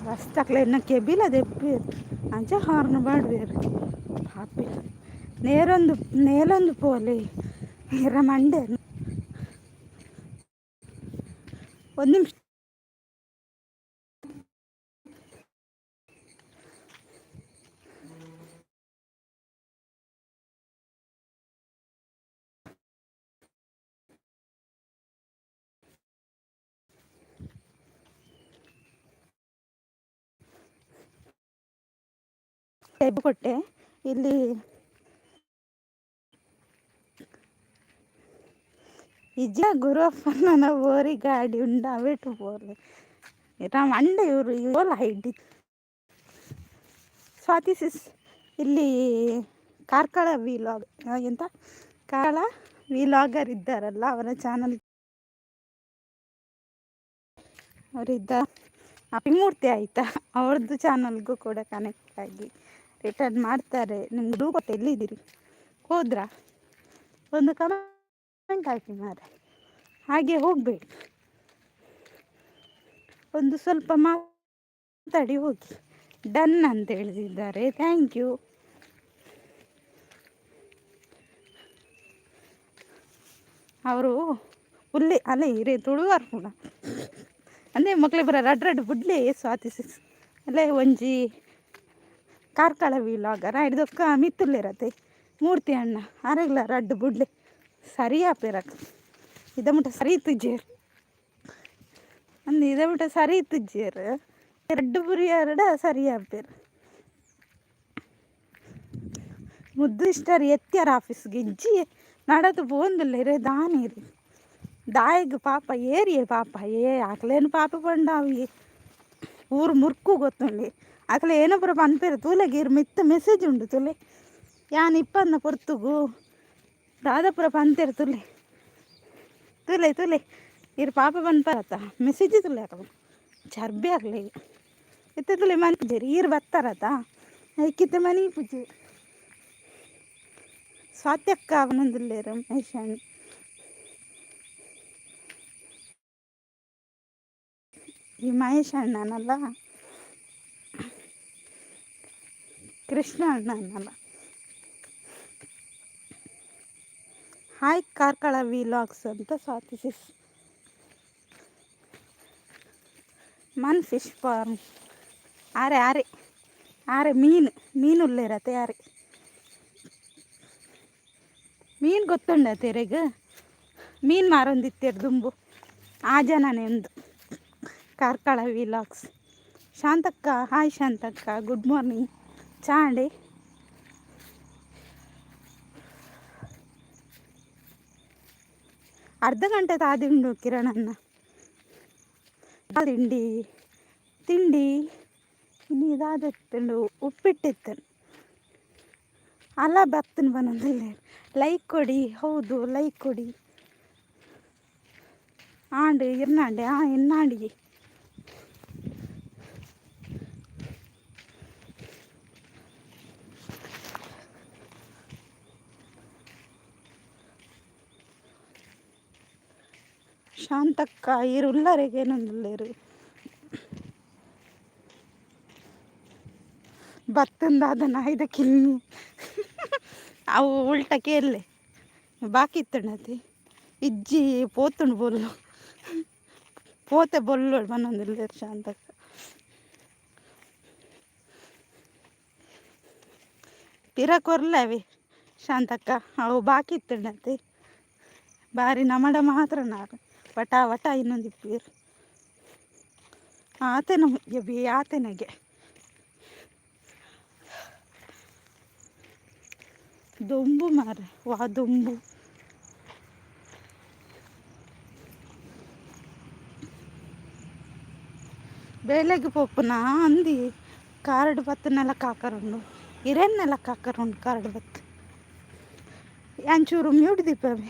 ಬಸ್ತಕ್ಲೆನ ಕೆಬಿಲ ದೆಪ್ಪೇರು, ಅಂಚ ಹಾರ್ನ್ ಪಾಡ್ವೆರ್. ಪಾಪಿ ನೇರೊಂದು ನೇಲೊಂದು ಪೋಲೆ ಇರ ಮಂಡೆ. ಒಂದು ನಿಮಿಷ. ಕೊಟ್ಟೆ ಇಲ್ಲಿ. ಇಜ್ಜ ಗುರುವಪ್ಪನ ಬೋರಿ ಗಾಡಿ ಉಂಡು ಅವೆಟು ಪೋರ್ಲೆ ಮಂಡೆ ಇವರು ಓಲ ಹೈಡಿ. ಸ್ವಾತಿ ಸಿಸ್, ಇಲ್ಲಿ ಕಾರ್ಕಳ ವಿಲಾಗ್ ಎಂತ ಕಾರ್ಕಳ ವಿಲಾಗರ್ ಇದ್ದಾರಲ್ಲ, ಅವರ ಚಾನಲ್ ಅವರಿದ್ದ ಅಭಿಮೂರ್ತಿ ಆಯಿತಾ, ಅವ್ರದ್ದು ಚಾನಲ್ಗೂ ಕೂಡ ಕನೆಕ್ಟ್ ಆಗಿ ರಿಟರ್ನ್ ಮಾಡ್ತಾರೆ. ನಿಮ್ದು ಗೊತ್ತ? ಎಲ್ಲಿದ್ದೀರಿ? ಹೋದ್ರಾ? ಒಂದು ಕಮೆಂಟ್ ಹಾಕಿ ಮಾರೆ, ಹಾಗೆ ಹೋಗಬೇಡಿ. ಒಂದು ಸ್ವಲ್ಪ ಮಾತಾಡಿ ಹೋಗಿ. ಡನ್ ಅಂತ ಹೇಳ್ತಿದ್ದಾರೆ, thank you. ಅವರು ಉಲ್ಲಿ ಅಲ್ಲ ಇರೇ ತುಳುವಾರ್ ಪೂರ ಅಂದರೆ ಮಕ್ಳು ಬರ ರಡ್ ರಡ್ ಬುಡ್ಲೆ. ಸ್ವಾತಿ ಸಿಕ್ಸ್ ಅಲ್ಲೇ ಒಂಜಿ ಕಾರ್ಕಳ ವಿಲಾಗರ ಹಿಡ್ದೊಕ್ಕ ಮಿತ್ತುಲ್ಲೇರತೆ ಮೂರ್ತಿ ಅಣ್ಣ ಅರೆಗ್ಲ ರಡ್ಡು ಬುಡ್ಲೆ ಸರಿ ಆಪೇರಕ್ ಇದ ಮುಟ್ಟ ಸರಿ ಇತ್ತುಜ್ಜೇರ್ ಅಂದು ಇದ ಮುಟ್ಟ ಸರಿ ಇತ್ತುಜ್ಜೇರ್ ರಡ್ಡು ಬುರಿಯಾರಡ ಸರಿ ಆಪೇರ್. ಮುದ್ದು ಇಷ್ಟರ್ ಎತ್ಯಾರ ಆಫೀಸ್ಗೆ ಇಜ್ಜಿ ನಡದು ಪೋಂದುಲ್ಲೆರ್ ದಾನೇರಿ ದಾಯಗ್ ಪಾಪ ಏರಿಯೆ ಪಾಪ ಏ ಅಕ್ಲೇನು ಪಾಪ ಪಂಡ ಅವು ಊರು ಮುರ್ಕು ಗೊತ್ತುಂಡು. ಅಕ್ಲೆ ಏನೋ ಪೂರ ಪನ್ಪೆರ್ ತೂಲೆಗ್ ಇರ್ ಮಿತ್ತ್ ಮೆಸೇಜ್ ಉಂಡು ತೂಲೆ. ಯಾನ್ ಇಪ್ಪಂದ ಪೊರ್ತುಗು ದಾದ ಪೂರ ಪಂತೆರ್ ತೂಲೆ ತೂಲೆ ತೂಲೆ. ಇರ್ ಪಾಪ ಪನ್ಪರತ್ತ ಮೆಸೇಜ್ ತೂಲೆ. ಅಕಲ್ನ ಚರ್ಬೆ ಅಕ್ಲೆಗ್ ಇತ್ತೆ ತೂಲೆ ಮನ್ಪುಜೆರ್ ಈರ್ ಬತ್ತಾರತ ಐಕಿತ್ತೆ ಮನಿಪುಜೆರ್. ಸ್ವಾತಿ ಅಕ್ಕ ಪನೊಂದುಲ್ಲೆರ್ ಮಹೇಶ್ ಅಣ್ಣ. ಈ ಮಹೇಶ್ ಅಣ್ಣನಲ್ಲ, ಕೃಷ್ಣ ಅಣ್ಣನಲ್ಲ. ಹಾಯ್ ಕಾರ್ಕಳ ವಿಲಾಗ್ಸ್ ಅಂತ ಸ್ವಾತಿ ಸಿಸ್. ಮನ್ ಫಿಶ್ ಫಾರ್ಮ್ ಆರೆ ಆರೆ ಆರೆ ಮೀನು ಮೀನು ಉಲ್ಲೇರತೆ ಆರೆ ಮೀನು ಗೊತ್ತುಂಡ ತೆರೆಗ್ ಮೀನು ಮಾರೊಂದಿತ್ತೆರ್ ದುಂಬು ಆ ಜನನೇ ಉಂದು ಕಾರ್ಕಳ ವಿಲಾಗ್ಸ್. ಶಾಂತಕ್ಕ, ಹಾಯ್ ಶಾಂತಕ್ಕ, ಗುಡ್ ಮಾರ್ನಿಂಗ್. ಚಾಂಡಿ ಅರ್ಧ ಗಂಟೆ ತಾದಿಂಡು ಕಿರಣನ್ನ ತಿಂಡಿ ತಿಂಡಿ ಇನ್ನು ಇದಾದೆತ್ತುಂಡು ಉಪ್ಪಿಟ್ಟಿತ್ತು ಅಲ್ಲ ಬತ್ತನ್ ಬನ್ನೊಂದಿಲ್ಲ. ಲೈಕ್ ಕೊಡಿ, ಹೌದು, ಲೈಕ್ ಕೊಡಿ. ಆಂಡ್ ಇರ್ನಾಂಡೆ ಆ ಇನ್ನಾಂಡಿಗೆ. ಶಾಂತಕ್ಕ ಈರ್ ಉಲ್ಲರೆಗ್ ಏನೊಂದುಲ್ಲೆರ್ ಬತ್ತಂದಾದ ನಾಯಿದ ಕಿನ್ನಿ ಅವು ಉಲ್ಟ ಕೇರ್ಲೆ ಬಾಕಿ ಇತ್ತುಂಡತೆ ಇಜ್ಜಿ ಪೋತುಂಡು ಬೊಲ್ಲು ಪೋತೆ ಬೊಲ್ಲೊಡು ಪನೊಂದುಲ್ಲೆರ್ ಶಾಂತಕ್ಕ. ಪಿರ ಕೊರ್ಲವೆ ಶಾಂತಕ್ಕ, ಅವು ಬಾಕಿ ಇತ್ತುಂಡತೆ ಬಾರಿ ನಮಡ ಮಾತ್ರ ನಾರು ವಟ ವಟ ಇನ್ನೊಂದಿಪ್ಪೀರ್ ಆತೇನ ಆತೇನಗೆ. ದೊಂಬು ಮಾರ್ರೆ ವಾ ದೊಂಬು. ಬೇಲೆಗ್ ಪೋಪುನ ಅಂದಿ ಕಾರ್ಡ್ ಬತ್ತಿನೆಲ ಕಾಕರುಂಡು ಇರೆನ್ನೆಲ ಕಾಕರುಂಡು ಕಾರ್ಡ್ ಬತ್ತ್ ಯಾನ್ ಚೂರು ಮ್ಯೂಟ್ ದೀಪವೆ.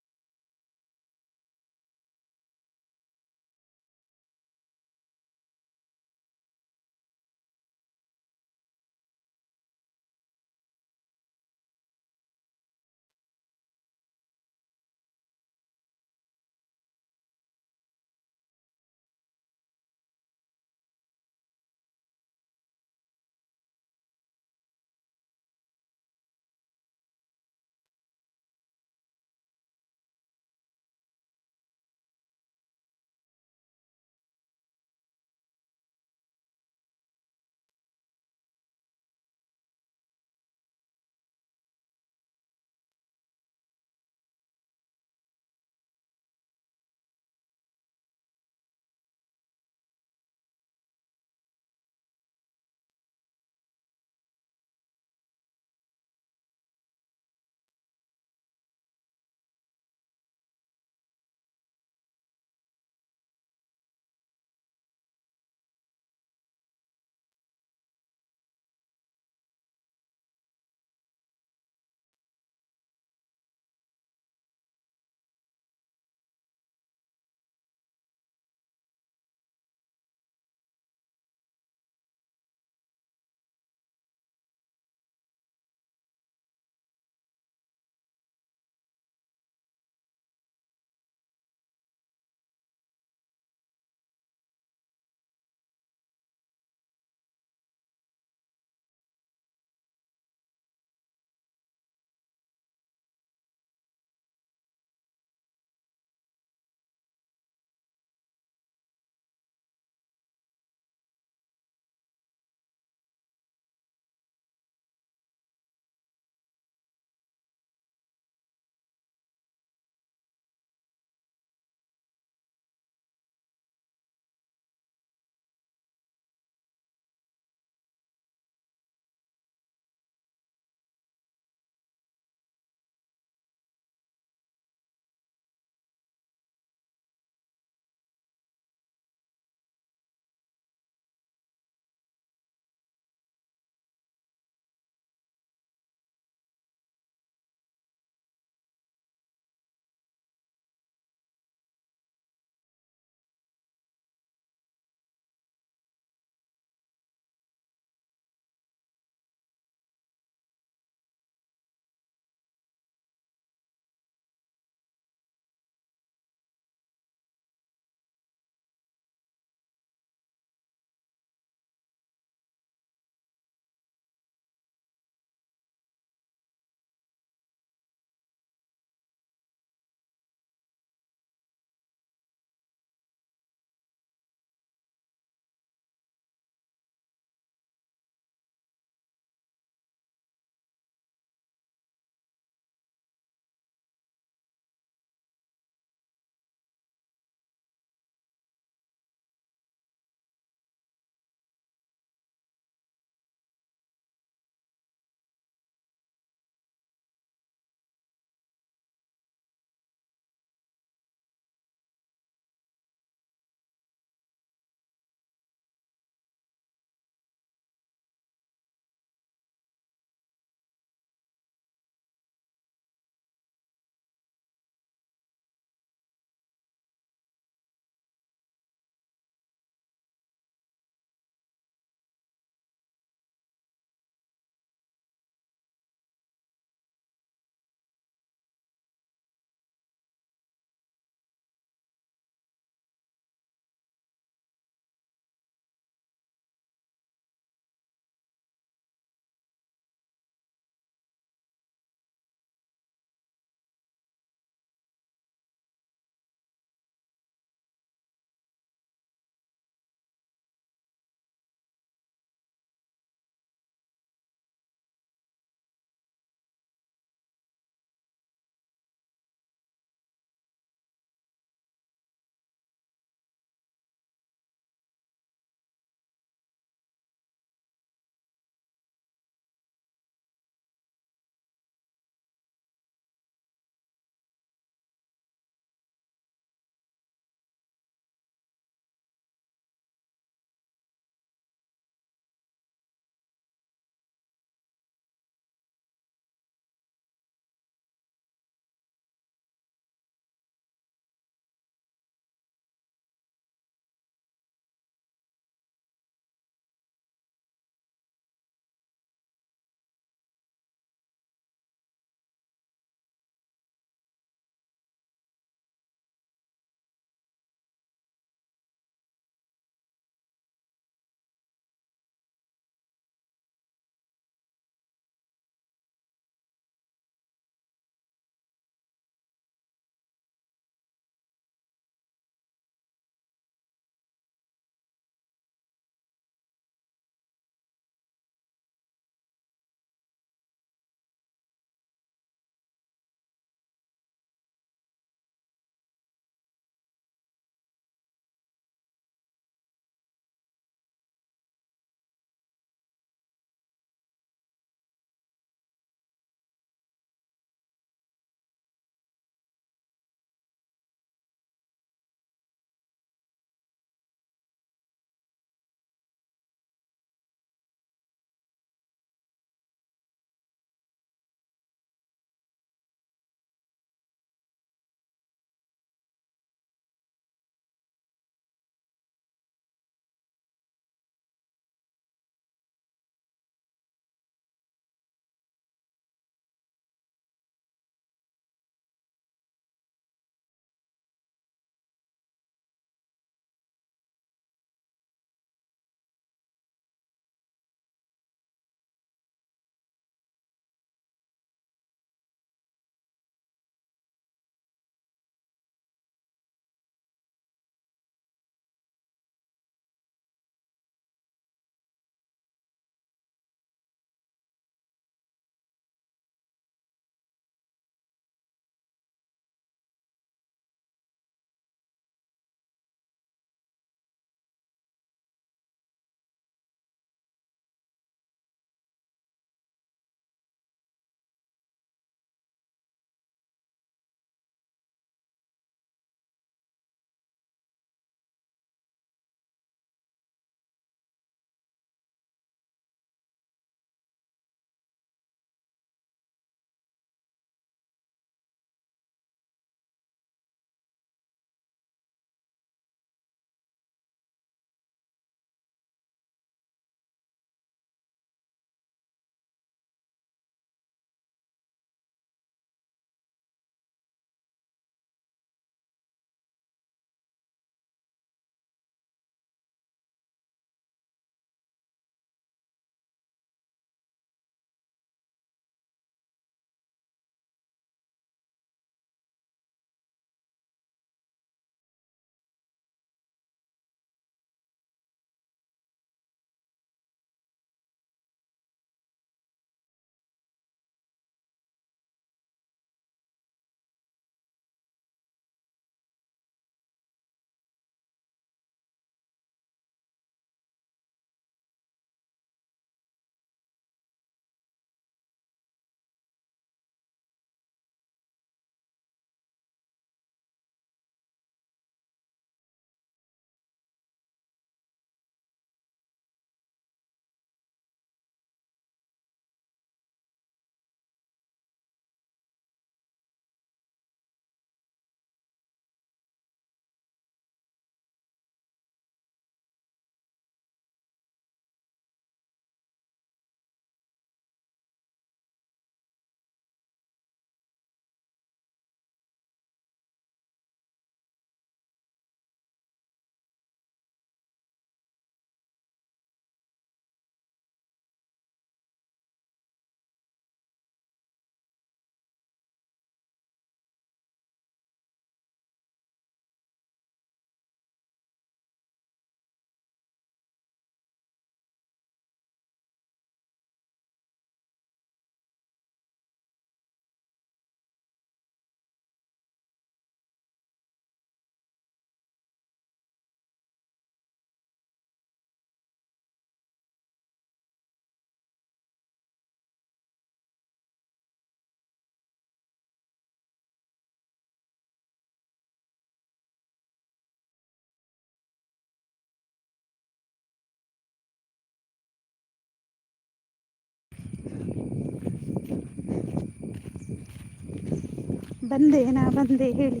ಬಂದೆ, ನಾ ಬಂದೆ ಹೇಳಿ.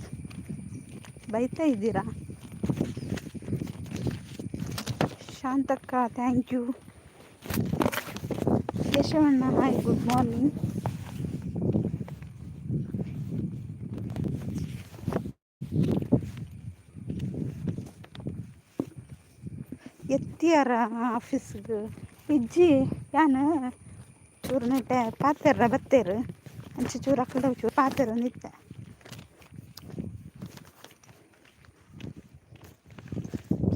ಬೈತಾ ಇದ್ದೀರಾ? Shantakka, thank you. ಕೇಶವಣ್ಣ, hi, good morning. ಎತ್ತಿಯಾರ ಆಫೀಸ್ಗೆ? ಇಜ್ಜಿ, ಯಾನ್ ಚೂರು ನೆಟ್ಟೆ ಪಾತೆರ್ರ ಬತ್ತೇರು. ಅಂಚೆ ಚೂರು ಅಕ್ಕಡ ಚೂರು ಪಾತೆರ ನಿತ್ತೆ.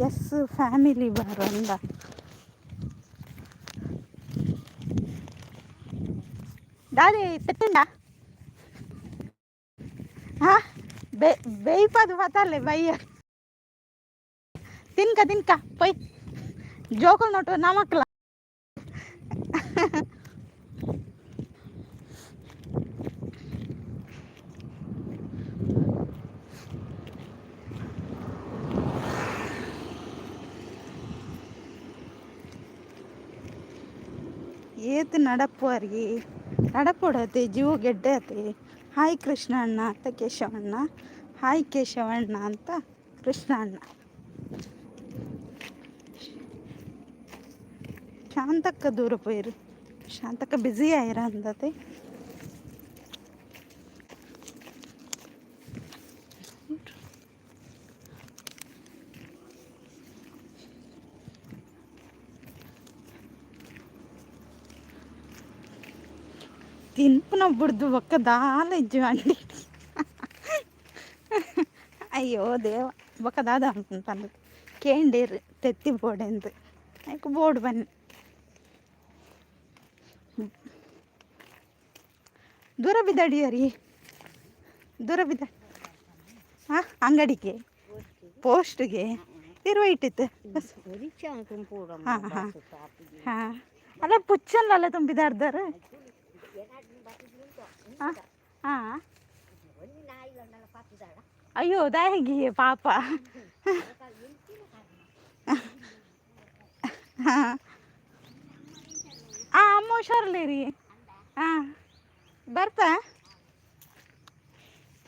ಎಸ್ ಫ್ಯಾಮಿಲಿ ಬಾರ್ ಅಂದ. ದಾದಿ ಪೆತ್ತಂಡ ಹಾ ಬೇ ಬೇಯ್ಪದು ಪತ್ತಲ್ಲೆ ಬಯ್ಯ. ತಿನ್ಕ ತಿನ್ಕ ಪೊಯ್. ಜೋಕುಲು ನೋಟು ನಮಕ್ಲ. ಏತ್ ನಡಪುವರ್ಗಿ? ನಡಪೊಡತೆ, ಜೀವ ಗೆಡ್ಡೆ ಆತೆ. ಹಾಯ್ ಕೃಷ್ಣ ಅಣ್ಣ ಅಂತ ಕೇಶವಣ್ಣ. ಹಾಯ್ ಕೇಶವಣ್ಣ ಅಂತ ಕೃಷ್ಣ ಅಣ್ಣ. ಶಾಂತಕ್ಕ ದೂರ ಪೋಯಿರು. ಶಾಂತಕ್ಕ ಬ್ಯುಸಿ ಆಯಿರ ಅಂದತೆ. ತಿನ್ಪುನ ಬುಡ್ದು ಬೊಕ್ಕ ದಾಲ ಇಜ್ಜಿ ಅಂಡಿ. ಅಯ್ಯೋ ದೇವ, ಬೊಕ್ಕ ದಾದ ಪನ್ಪ ಕೇಂಡೇರು ತೆತ್ತಿ ಬೋಡೆಂದು. ಐಕ್ ಬೋರ್ಡ್ ಬನ್ನಿ. ದೂರ ಬಿದ್ದಡಿಯರಿ, ದೂರ ಬಿದ್ದ. ಹಾಂ, ಅಂಗಡಿಗೆ ಪೋಸ್ಟ್ಗೆ ಇರುವ ಇಟ್ಟಿತ್ತು ಬಸ್. ಹಾಂ ಹಾಂ ಹಾಂ ಅಲ್ಲ, ಪುಚ್ಚಲ್ಲ ತುಂಬಿದಾರ್ದಾರ. ಹಾಂ ಹಾಂ ಅಯ್ಯೋ, ದಾಯಿಗೆ ಪಾಪ. ಹಾಂ ಹಾಂ ಅಮ್ಮ ಹುಷಾರಲ್ಲ ರೀ. ಹಾಂ, ಬರ್ತಾ.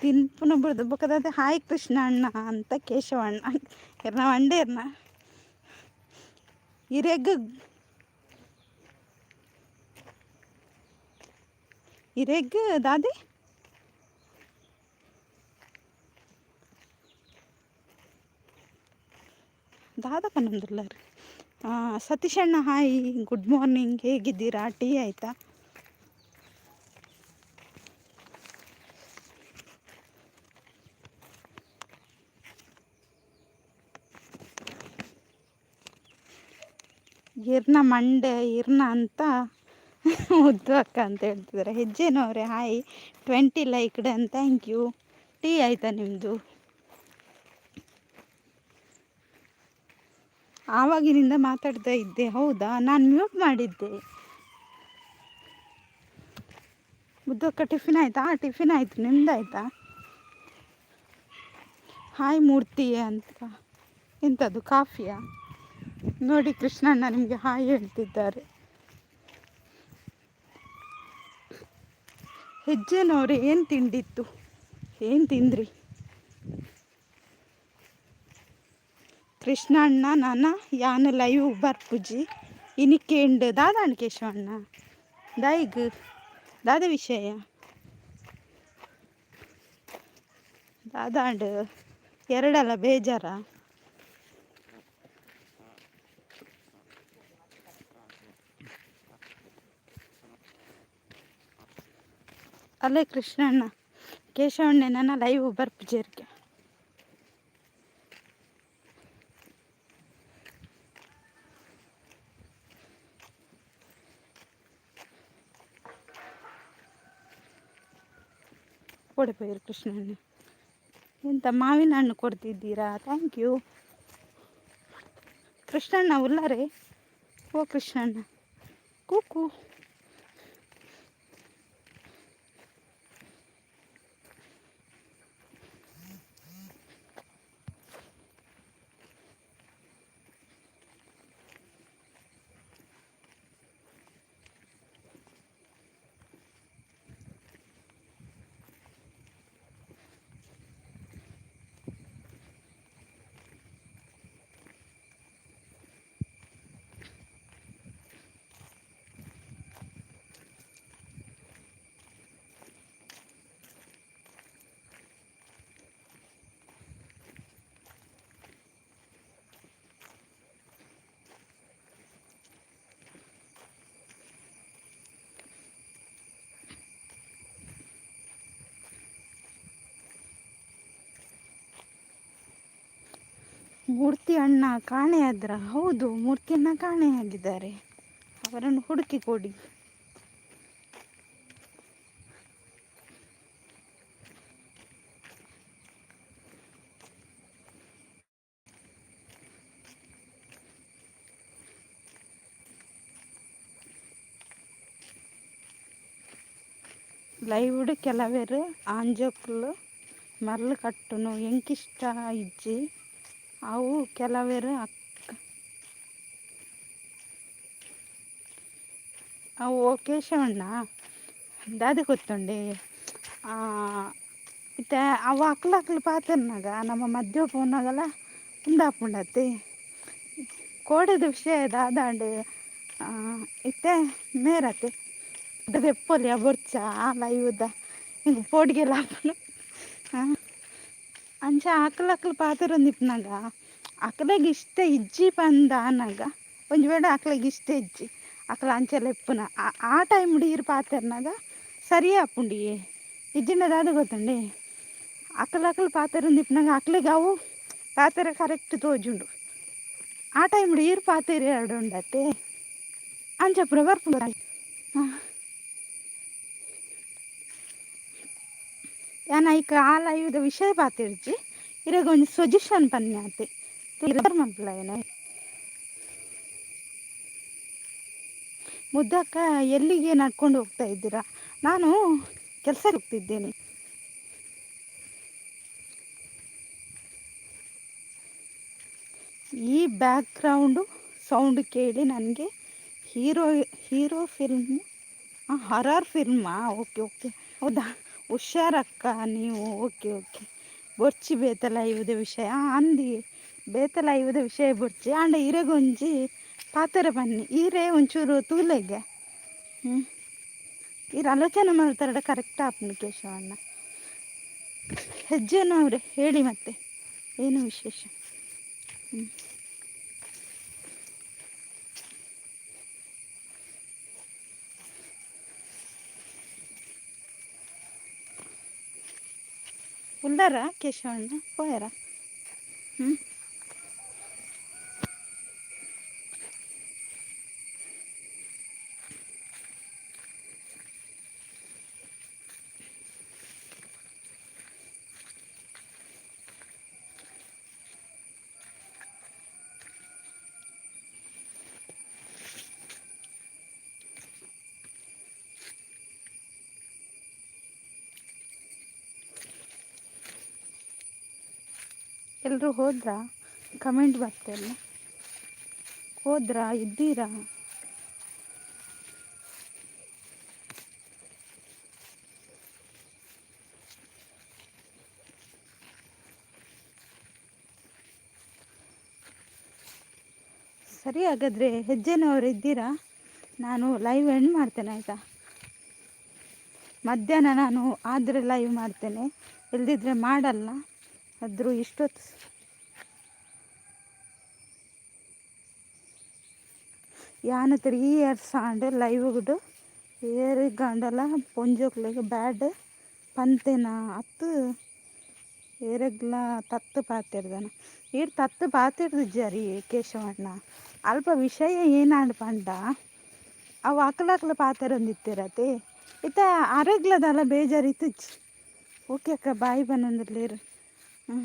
ತಿನ್ಪುನ ಬುಡ್ದು ಬೊಕ್ಕದ. ಹಾಯ್ ಕೃಷ್ಣ ಅಣ್ಣ ಅಂತ ಕೇಶವಣ್ಣ. ಇರ್ನ ವಂಡೇರ್ನ ಇರೆಗ್ ಇರೆಗ್ ದಾದಿ ದಾದ ಪನ್ನೊಂದುಲ್ಲಾರ್. ಸತೀಶಣ್ಣ, ಹಾಯ್, ಗುಡ್ ಮಾರ್ನಿಂಗ್. ಹೇಗಿದ್ದೀರಾ? ಟೀ ಆಯಿತಾ? ಇರ್ನ ಮಂಡೆ ಇರ್ನ ಅಂತ ಮುದ್ದು ಅಕ್ಕ ಅಂತ ಹೇಳ್ತಿದ್ದಾರೆ. ಹೆಜ್ಜೆನವರೇ, hi. 20 like done, thank you. Tea ಆಯಿತಾ ನಿಮ್ಮದು? ಆವಾಗಿನಿಂದ ಮಾತಾಡ್ತಾ ಇದ್ದೆ. ಹೌದಾ? ನಾನು ಮ್ಯೂಟ್ ಮಾಡಿದ್ದೆ. ಮುದ್ದಕ್ಕ, ಟಿಫಿನ್ ಆಯಿತಾ? ಟಿಫಿನ್ ಆಯಿತು, ನಿಮ್ದಾಯ್ತಾ? ಹಾಯ್ ಮೂರ್ತಿ ಅಂತ. ಎಂಥದ್ದು, ಕಾಫಿಯಾ? ನೋಡಿ, ಕೃಷ್ಣಣ್ಣ ನಿಮಗೆ ಹಾಯ್ ಹೇಳ್ತಿದ್ದಾರೆ. ಹೆಜ್ಜೆನವ್ರೆ, ಏನು ತಿಂಡಿತ್ತು? ಏನು ತಿಂದ್ರಿ? ಕೃಷ್ಣಣ್ಣ, ನಾನ ಯಾನ್ ಲೈವ್ ಬರ್ಪುಜಿ ಇನಿಕೇಂಡ್. ದಾದಾಂಡ್ ಕೇಶವಣ್ಣ, ದಾಯಿಗ್ ದಾದ ವಿಷಯ? ದಾದಾಂಡ್ ಎರಡಲ್ಲ ಬೇಜಾರ. ಅಲ್ಲೇ ಕೃಷ್ಣಣ್ಣ, ಕೇಶವಣ್ಣ, ನನ್ನ ಲೈವ್ ಬರ್ಪುಜೆರ್ಗೆ. ಓಡಿಪೋಯಿರು ಕೃಷ್ಣಣ್ಣ. ಎಂತ, ಮಾವಿನ ಹಣ್ಣು ಕೊಡ್ತಿದ್ದೀರಾ? Thank you Krishnanna. ಉಲ್ಲಾರೆ? ಓ ಕೃಷ್ಣಣ್ಣ, ಕೂಕು. ಮೂರ್ತಿ ಅಣ್ಣ ಕಾಣೆಯಾದ್ರ? ಹೌದು, ಮೂರ್ತಿ ಅಣ್ಣ ಕಾಣೆಯಾಗಿದ್ದಾರೆ. ಅವರನ್ನು ಹುಡುಕಿ ಕೊಡಿ. ಲೈವ್ಡ್ ಕೆಲವೆರ್ ಆಂಜೋಕುಲು ಮರ್ಲ್ ಕಟ್ಟುನು ಎಂಕಿಷ್ಟ ಇಜ್ಜಿ. ಅವು ಕೆಲವೆರ್ ಅಕ್ಕ. ಅವು ಕೇಶವಣ್ಣ, ದಾದ ಗೊತ್ತುಂಡೆ? ಇತ್ತೆ ಅವು ಅಕ್ಲಕ್ಲು ಪಾತೆರ್ನಗ ನಮ್ಮ ಮಧ್ಯ ಪೋನಾಗಲ ಉಂದಾಪುಂಡತ್ತೆ. ಕೋಡೆದ ವಿಷಯ ದಾದಾಂಡ್? ಇತ್ತೆ ಮೇರತ್ತೆ ದೆಪ್ಪೊಲಿ ಬೊರ್ಚ ಆ ಲೈವ್ದ ಎಂಕ್ ಪೋಡಿಗೆಲ ಆಪುಂಡು. ಅಂಚ ಅಕ್ಲಕ್ಲು ಪಾತೆರೊಂದಿಪ್ಪುನಗ ಅಕ್ಲೆಗ್ ಇಷ್ಟ ಇಜ್ಜಿ ಪಂದ್ ಆನಗ, ಒಂಜಿ ವೇಳೆ ಅಕ್ಲೆಗ್ ಇಷ್ಟ ಇಜ್ಜಿ, ಅಕ್ಲ ಅಂಚೆಲ ಇಪ್ಪುನ ಆ ಟೈಮ್ಡ್ ಈರ್ ಪಾತೆರ್ನಗ ಸರಿ ಆಪುಂಡಿಯೇ. ಇಜ್ಜಿಂಡ ದಾದ ಗೊತ್ತುಂಡೆ? ಅಕ್ಲಕ್ಲು ಪಾತೆರೊಂದಿಪ್ಪುನಗ ಅಕ್ಲೆಗ್ ಅವು ಪಾತೆರ ಕರೆಕ್ಟ್ ತೋಜುಂಡು. ಆ ಟೈಮ್ಡ್ ಈರ್ ಪಾತೆರ್ಯಡುಂಡತ್ತೆ, ಅಂಚ ಪೂರ ಬರ್ಪುಂಡು. ಯಾನ್ ಐಕ್ ಆ ಲೈವ್ದ ವಿಷಯ ಪಾತೆರ್ಜಿ. ಇರೆಗ್ ಒಂಜಿ ಸಜೆಷನ್ ಪನ್ನೆ ಆತೆ. ಮಲ್ಪುಲ. ಮುದ್ದಕ್ಕ, ಎಲ್ಲಿಗೆ ನಡ್ಕೊಂಡು ಹೋಗ್ತಾ ಇದ್ದೀರಾ? ನಾನು ಕೆಲಸಕ್ಕೆ ಹೋಗ್ತಿದ್ದೇನೆ. ಈ ಬ್ಯಾಕ್ಗ್ರೌಂಡು ಸೌಂಡ್ ಕೇಳಿ ನನಗೆ ಹೀರೋ ಹೀರೋ ಫಿಲ್ಮ್, ಹರಾರ್ ಫಿಲ್ಮಾ? ಓಕೆ ಓಕೆ, ಹೌದಾ? ಹುಷಾರಕ್ಕ ನೀವು. ಓಕೆ ಓಕೆ, ಬೊರ್ಚಿ ಬೇತೆ ಲೈವ್ದ ವಿಷಯ ಅಂದಿ. ಬೇತೆ ಲೈವ್ದ ವಿಷಯ ಬೊರ್ಚಿ. ಆಂಡ ಇರೆಗೊಂಜಿ ಪಾತೆರ ಬನ್ನಿ. ಈರೆ ಒಂಚೂರು ತೂಲೆಗೆ. ಈರ್ ಆಲೋಚನೆ ಮಲ್ತರಡ ಕರೆಕ್ಟ್ ಆಪುಂಡು. ಕೇಶವಣ್ಣ ಹೆಜ್ಜೆನವ್ರೆ, ಹೇಳಿ ಮತ್ತೆ ಏನು ವಿಶೇಷ? ಉಲ್ಲರ ಕೇಶವಣ್ಣ, ಪೋಯರ? ಹ್ಞೂ. ಎಲ್ಲರೂ ಹೋದ್ರಾ? ಕಮೆಂಟ್ ಬರ್ತಿಲ್ಲ. ಹೋದ್ರಾ, ಇದ್ದೀರಾ? ಸರಿ, ಹಾಗಾದರೆ ಹೆಜ್ಜೆನವರು ಇದ್ದೀರಾ? ನಾನು ಲೈವ್ ಎಂಡ್ ಮಾಡ್ತೇನೆ, ಆಯಿತಾ? ಮಧ್ಯಾಹ್ನ ನಾನು ಆದರೆ ಲೈವ್ ಮಾಡ್ತೇನೆ, ಇಲ್ಲದಿದ್ದರೆ ಮಾಡಲ್ಲ. ಆದರೂ ಇಷ್ಟೊತ್ತು ಯಾನ್ 3 ಇಯರ್ಸ್ ಆಂಡ್ ಲೈವ್ಡ್ ಏರೆಗಾಂಡಲ ಪೊಂಜೋಕ್ಲೆಗ್ ಬ್ಯಾಡ್ ಪಂತೆನ ಅತ್ತ್ ಏರೆಗ್ಲ ತತ್ತ್ ಪಾತೆರ್ದನ? ಈರ್ ತತ್ತ್ ಪಾತೆರ್ದಿಜ್ಜರಿ ಕೇಶವಣ್ಣ. ಅಲ್ಪ ವಿಷಯ ಏನಾಂಡ್ ಪಂಡ, ಅವು ಅಕ್ಲಕ್ಲ ಪಾತೆರೊಂದಿತ್ತೆರತೆ. ಇತ್ತೆ ಅರೆಗ್ಲ ದಾಲ ಬೇಜಾರು ಇತ್ತುಜಿ. ಓಕೆ ಅಕ್ಕ, ಬಾಯ್ ಪನೊಂದುಲ್ಲೆರ್. ಹ್ಞೂ,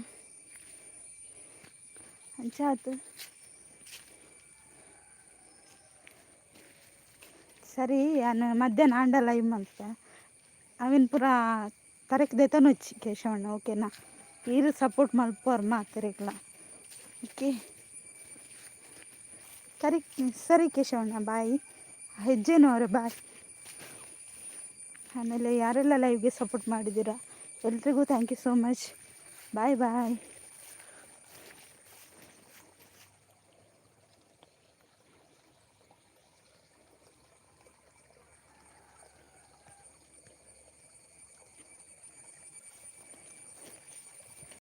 ಅಂಚ ಆತು. ಸರಿ, ಯಾನ್ ಮಧ್ಯಾಹ್ನ ಆಂಡ ಲೈವ್ ಮಲ್ತೆ. ಅವೆನ್ ಪೂರ ತರೆಕ್ ದೆತೊನೊಚ್ಚಿ ಕೇಶವಣ್ಣ, ಓಕೆನಾ? ಈರ್ ಸಪೋರ್ಟ್ ಮಲ್ಪುವರ್ ಮಾತೆರೆಗ್ಲ. ಓಕೆ, ಸರಿ ಸರಿ ಕೇಶವಣ್ಣ, ಬಾಯ್. ಹೆಜ್ಜೆನವರೇ, ಬಾಯ್. ಆಮೇಲೆ ಯಾರೆಲ್ಲ ಲೈವ್ಗೆ ಸಪೋರ್ಟ್ ಮಾಡಿದ್ದೀರಾ, ಎಲ್ರಿಗೂ thank you so much. Bye bye.